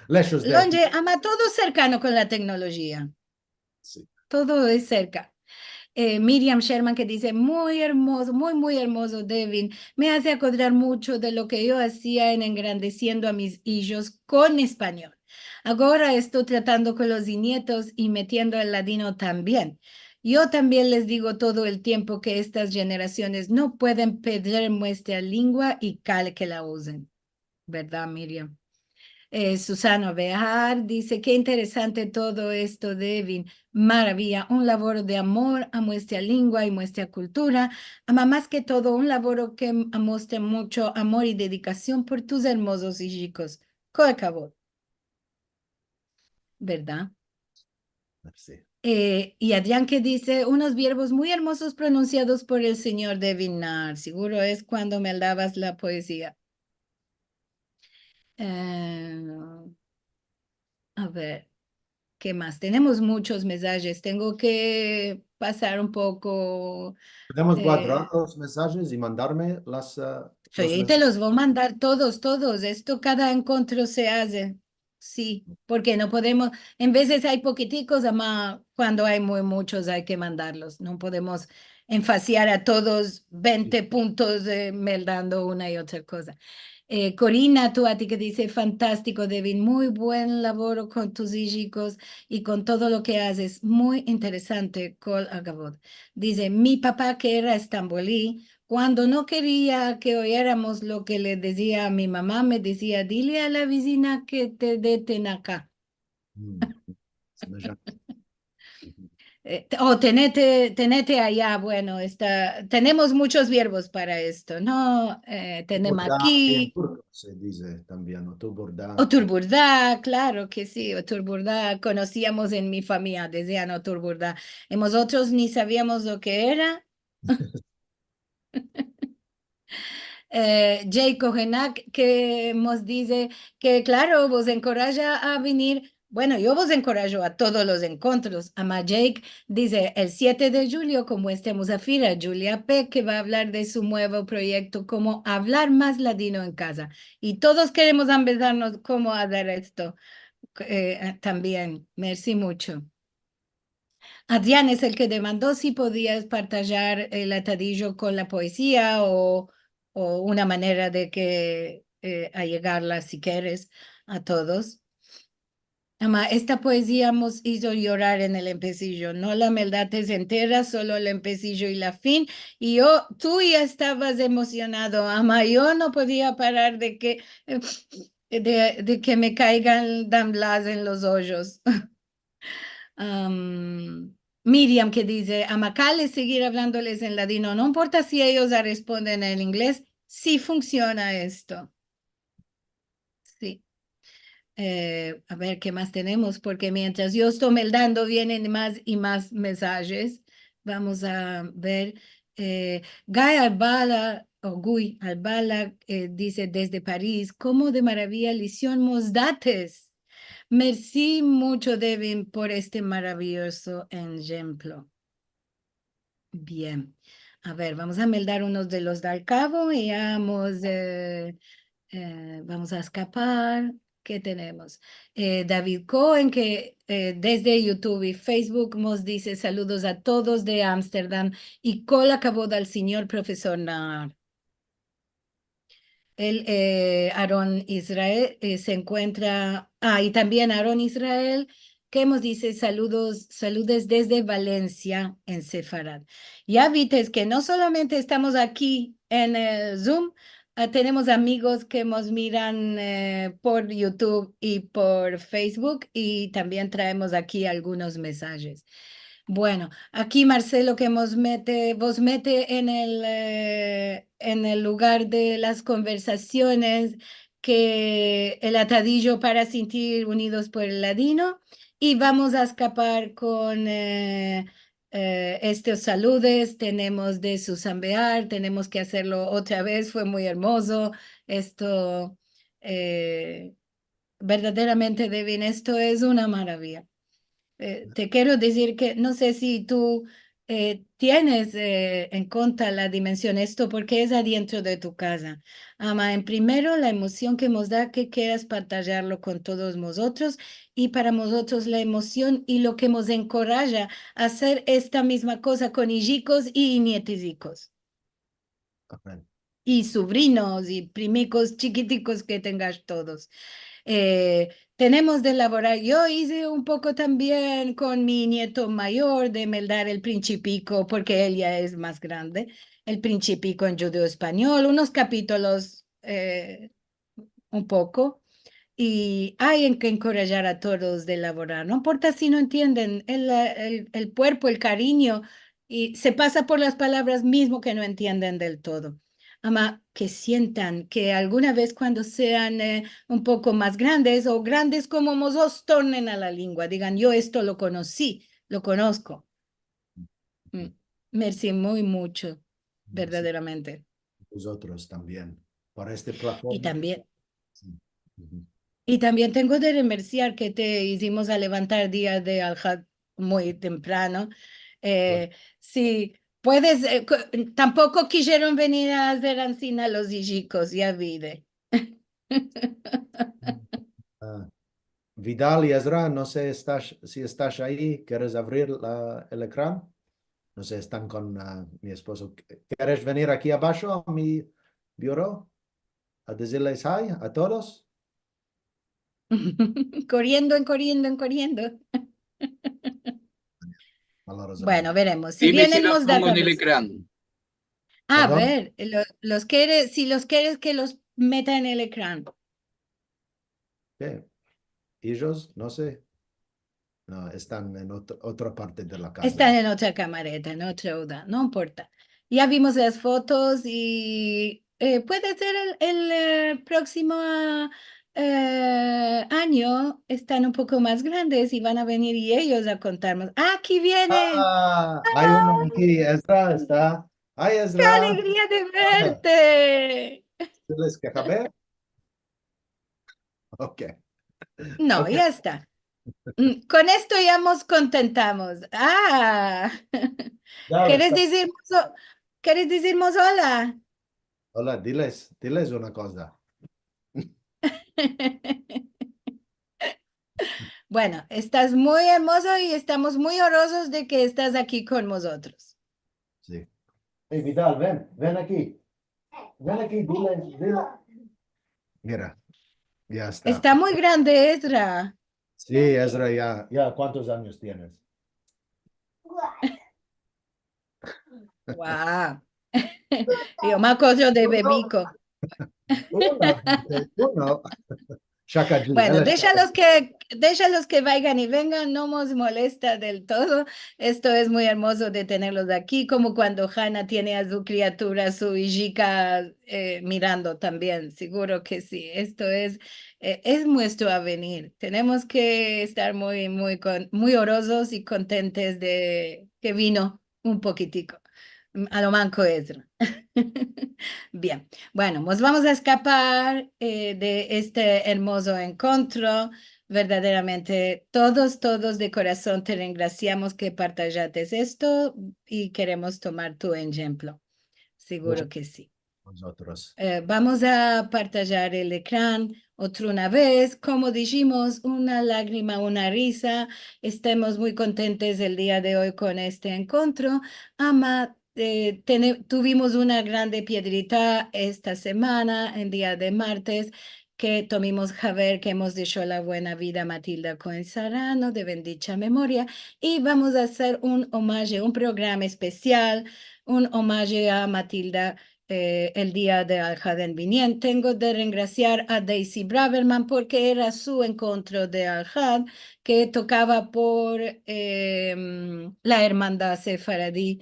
Leshos de aki. Lonje, ama todo serkano kon la teknolojia. Si. Todo es serka. E, Miriam Sherman ke dize: "Muy ermozo, muy, muy ermozo, Devin. Me aze akodrar muncho de lo ke yo azia en engrandesiendo a mis ijos kon espanyol. Agora esto tratando kon los nietos i metiendo el ladino tambien. Yo tambien les digo todo el tiempo ke estas jenerasiones no pueden pedrer muestra lingua i kale ke la uzen." Verdad, Miriam? E, Susana Bejar dize: "Ke interesante todo esto, Devin. Maraviya, un lavoro de amor a muestra lingua i muestra kultura, ama mas ke todo un lavoro ke amostra muncho amor i dedikasion por tus ermozos ijikos. Kol akavod." Verdad? Mersi. E, i Adrian ke dize: "Unos vierbos muy ermozos pronunsiados por el sinyor Devin Naar. Siguro es kuando meldavas la poezia." E, a ver, ke mas? Tenemos munchos mesajes. Tengo ke pasar un poko. Podemos, e, guardar los mesajes i mandarme las, e, los mesajes. Si, te los vo a mandar todos, todos. Esto kada enkontro se aze. Si, porke no podemos, en vezes ay pokitikos, ama kuando ay muy munchos ay ke mandarlos. No podemos enfasiar a todos vente puntos, e, meldando una i otra koza. E, Corina Tuati ke dize: "Fantastiko, Devin, muy buen lavoro kon tus ijikos i kon todo lo ke azes. Muy interesante, kol akavod." Dize: "Mi papa, ke era estamboli, kuando no keria ke oyeramos lo ke le dizia a mi mama, me dizia: 'Dile a la vizina ke te de tenaka.'" Mm. E, te-, o tenete, tenete aya, bueno, esta, tenemos munchos vierbos para esto, no? E, tenem aki. Oturburda, en turko se dize tambien, oturburda. Oturburda, klaro ke si, oturburda. Konosiamos en mi famiya, dezian oturburda. I mozotros ni saviamos lo ke era. Eh, Jake Kohenak, ke mos dize ke, klaro, vos enkoraja a venir. Bueno, yo vos enkorajo a todos los enkontros. Ama Jake dize, el siete de djulyo, komo este muzafir, a Julia Peck, ke va a avlar de su muevo proyekto, komo avlar mas ladino en kaza. I todos keremos ambezarmos komo azer esto, eh, tambien. Mersi muncho. Adrian es el ke demando si podias partajar el atadijo kon la poezia o, o una manera de ke, eh, ayegarla, si keres, a todos. Ama, esta poezia mos izo yorar en el empesijo. No la meldates entera, solo el empesijo i la fin. I yo, tu ya estavas emosionado, ama, yo no podia parar de ke, de, de ke me kaigan damblas en los ojos. Am, Miriam ke dize, ama, kale segir avlandoles en ladino, no importa si eyos a responden en inglez, si funksiona esto. Si. Eh, a ver, ke mas tenemos? Porke mientras yo esto meldando, vienen mas i mas mensajes. Vamos a ver. Eh, Guy Albala, o Guy Albala, eh, dize desde Paris, komo de maraviya lision mos dates. Mersi muncho, Devin, por este maraviyozo enjemplo. Bien. A ver, vamos a meldar unos de los dal kavo i ya mos, eh, eh, vamos a eskapar. Ke tenemos? Eh, David Cohen, ke, eh, desde YouTube i Facebook mos dize, saludos a todos de Amsterdam i kol akavod al sinyor profesor Nahar. El, eh, Aaron Israel, eh, se enkuentra, ah, i tambien Aaron Israel, ke mos dize, saludos, saludes desde Valencia, en Sefarad. Ya vites ke no solamente estamos aki en el Zoom, ah, tenemos amigos ke mos miran, eh, por YouTube i por Facebook, i tambien traemos aki algunos mensajes. Bueno, aki Marcelo ke mos mete, vos mete en el, eh, en el lugar de las konversasiones ke el atadijo para sintir unidos por el ladino, i vamos a eskapar kon, eh, eh, estos saludes. Tenemos de Susan Bear, tenemos ke azerlo otra vez, fue muy ermozo. Esto, eh, verdaderamente, Devin, esto es una maraviya. Eh, te kero dizir ke no se si tu, eh, tienes, eh, en kuenta la dimension esto, porke es adientro de tu kaza. Ama, en primero, la emosion ke mos da ke keras partajarlo kon todos mozotros, i para mozotros la emosion i lo ke mos enkoraja a azer esta mizma koza kon ijikos i nietijikos. Amen. I suvrinos i primikos chikitikos ke tengash todos. Eh, tenemos de lavorar. Yo ize un poko tambien kon mi nieto mayor de meldar El Principiko, porke el ya es mas grande. El Principiko en djudeo-espanyol, unos kapitolos, eh, un poko. I ay ke enkorajar a todos de lavorar. No importa si no entienden, el, el, el kuerpo, el karinyo, i se pasa por las palavras mizmo ke no entienden del todo. Ama, ke sientan ke alguna vez kuando sean, eh, un poko mas grandes o grandes komo mozotros, tornen a la lengua, digan, yo esto lo konosi, lo konosko. Mm. Mersi muy muncho, verdaderamente. Vozotros tambien, por este platforma. I tambien, i tambien tengo de remersiar ke te izimos a levantar dia de Alhad muy temprano. Eh, si puedes, eh, ko-, tampoko kizieron venir a azer ansina los ijikos, ya vide. Ah, Vidal i Ezra, no se estash, si estash ayi, keres avrir la, el ekran? No se, estan kon, ah, mi esposo. Keres venir aki abasho a mi buro a dizirles hi a todos? Koriendo, en koriendo, en koriendo. Bueno, veremos. Si vienen, mos da el ekran. A ver, lo, los kere, si los keres ke los meta en el ekran. Ke? Eyos, no se. No, estan en ot-, otra parte de la kaza. Estan en otra kamareta, en otra uda, no importa. Ya vimos las fotos i, eh, puede ser el, el, eh, proksimo, eh, anyo estan un poko mas grandes i van a venir i eyos a kontarmos. Ah, aki viene! Ah, ay uno aki, Ezra esta. Ay, Ezra. Ke alegria de verte! Diles ke haber? Okey. No, okey, ya esta. Mm, kon esto ya mos kontentamos. Ah! Ya, keres esta- dizirmos o-, keres dizirmos ola? Ola, diles, diles una koza. Bueno, estas muy ermozo i estamos muy orozos de ke estas aki kon mozotros. Si. Ey, Vidal, ven, ven aki. Ven aki, dile, dile. Mira, ya esta. Esta muy grande, Ezra. Si, Ezra, ya, ya, kuantos anyos tienes? Wow. Yo me akodro de bebiko. Uno, uno. Shakajik. Bueno, deshalos ke, deshalos ke vaygan i vengan, no mos molesta del todo. Esto es muy ermozo de tenerlos aki, komo kuando Hana tiene a su kriatura, su ijika, eh, mirando tambien. Siguro ke si. Esto es, eh, es muestro avenir. Tenemos ke estar muy, muy kon-, muy orozos i kontentes de ke vino un pokitiko. Mm, a lo manko Ezra. Bien. Bueno, mos vamos a eskapar, eh, de este ermozo enkontro. Verdaderamente, todos, todos de korason te rengrasiamos ke partajates esto i keremos tomar tu enjemplo. Siguro ke si. Mozotros. Eh, vamos a partajar el ekran otra una vez. Komo dijimos, una lagrima, una riza. Estamos muy kontentes el dia de oy kon este enkontro. Ama, eh, tene-, tuvimos una grande piedrita esta semana, en dia de martes, ke tomimos haber ke emos desho la buena vida Matilda Koen Sarano, de bendicha memoria, i vamos a azer un omaje, un programa espesial, un omaje a Matilda, eh, el dia de Alhad en binien. Tengo de rengrasiar a Daisy Braverman porke era su enkontro de Alhad, ke tokava por, em, la ermandad sefaradi.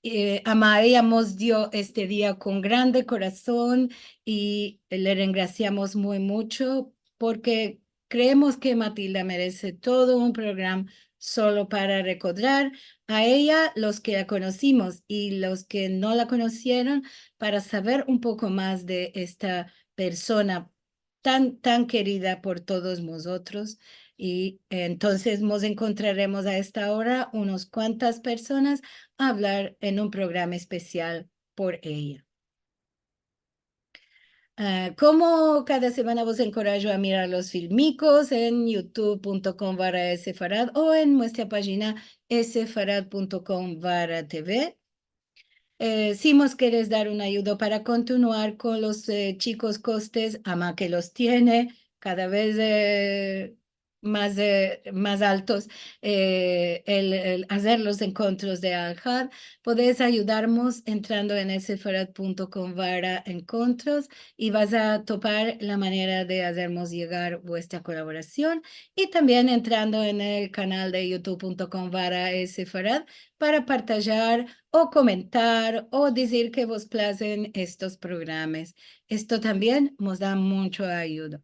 Eh, ama eya mos dio este dia kon grande korason i le rengrasiamos muy mucho porke kreemos ke Matilda merese todo un programa solo para rekodrar a eya, los ke la konosimos i los ke no la konosieron, para saver un poko mas de esta persona tan, tan kerida por todos mozotros. I entonses mos enkontraremos a esta ora unos kuantas personas a avlar en un programa espesial por eya. Ah, komo kada semana vos enkorajo a mirar los filmikos en youtube punto com barra sefarad o en muestra pajina sefarad punto com barra tv. Eh, si mos keres dar un ayudo para kontinuar kon los, eh, chikos kostes, ama ke los tiene kada vez, eh, mas, eh, mas altos, eh, el, el azer los enkontros de Alhad, podes ayudarmos entrando en sefarad punto com barra enkontros i vas a topar la manera de azermos yegar vuestra kolaborasion, i tambien entrando en el kanal de youtube punto com barra sefarad para partajar o komentar o dizir ke vos plazen estos programas. Esto tambien mos da muncho ayudo.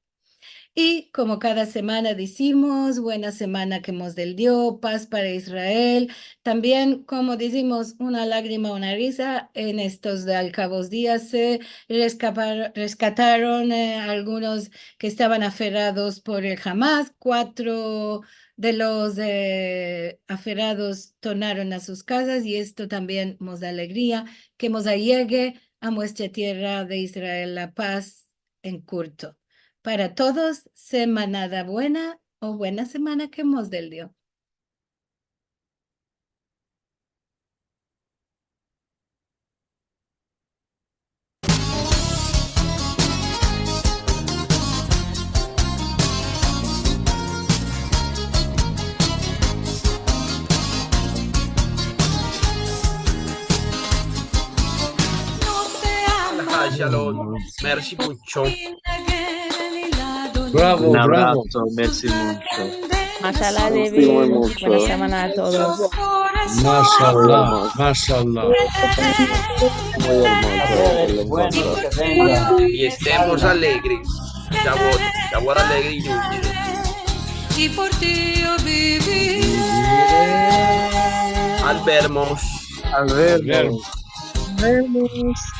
I komo kada semana dizimos, buena semana ke mos del Dio, paz para Israel. Tambien, komo dizimos, una lagrima, una riza. En estos de al kavos dias se reskapar-, reskataron, eh, algunos ke estavan aferados por el Hamas. Kuatro de los, eh, aferados tornaron a sus kazas i esto tambien mos da alegria, ke mos ayegue a muestra tierra de Israel la paz en kurto. Para todos, semanada buena o buena semana ke mos del Dio. Shalom. Mersi muncho. Bravo, bravo. Un abrazo, mersi muncho. Mashallah, David. Buena semana a todos. Mashallah, mashallah. Muy ermozo. I estemos alegres. Shabbat, Shabbat alegre i dulse. Al vermos. Al vermos. vemos.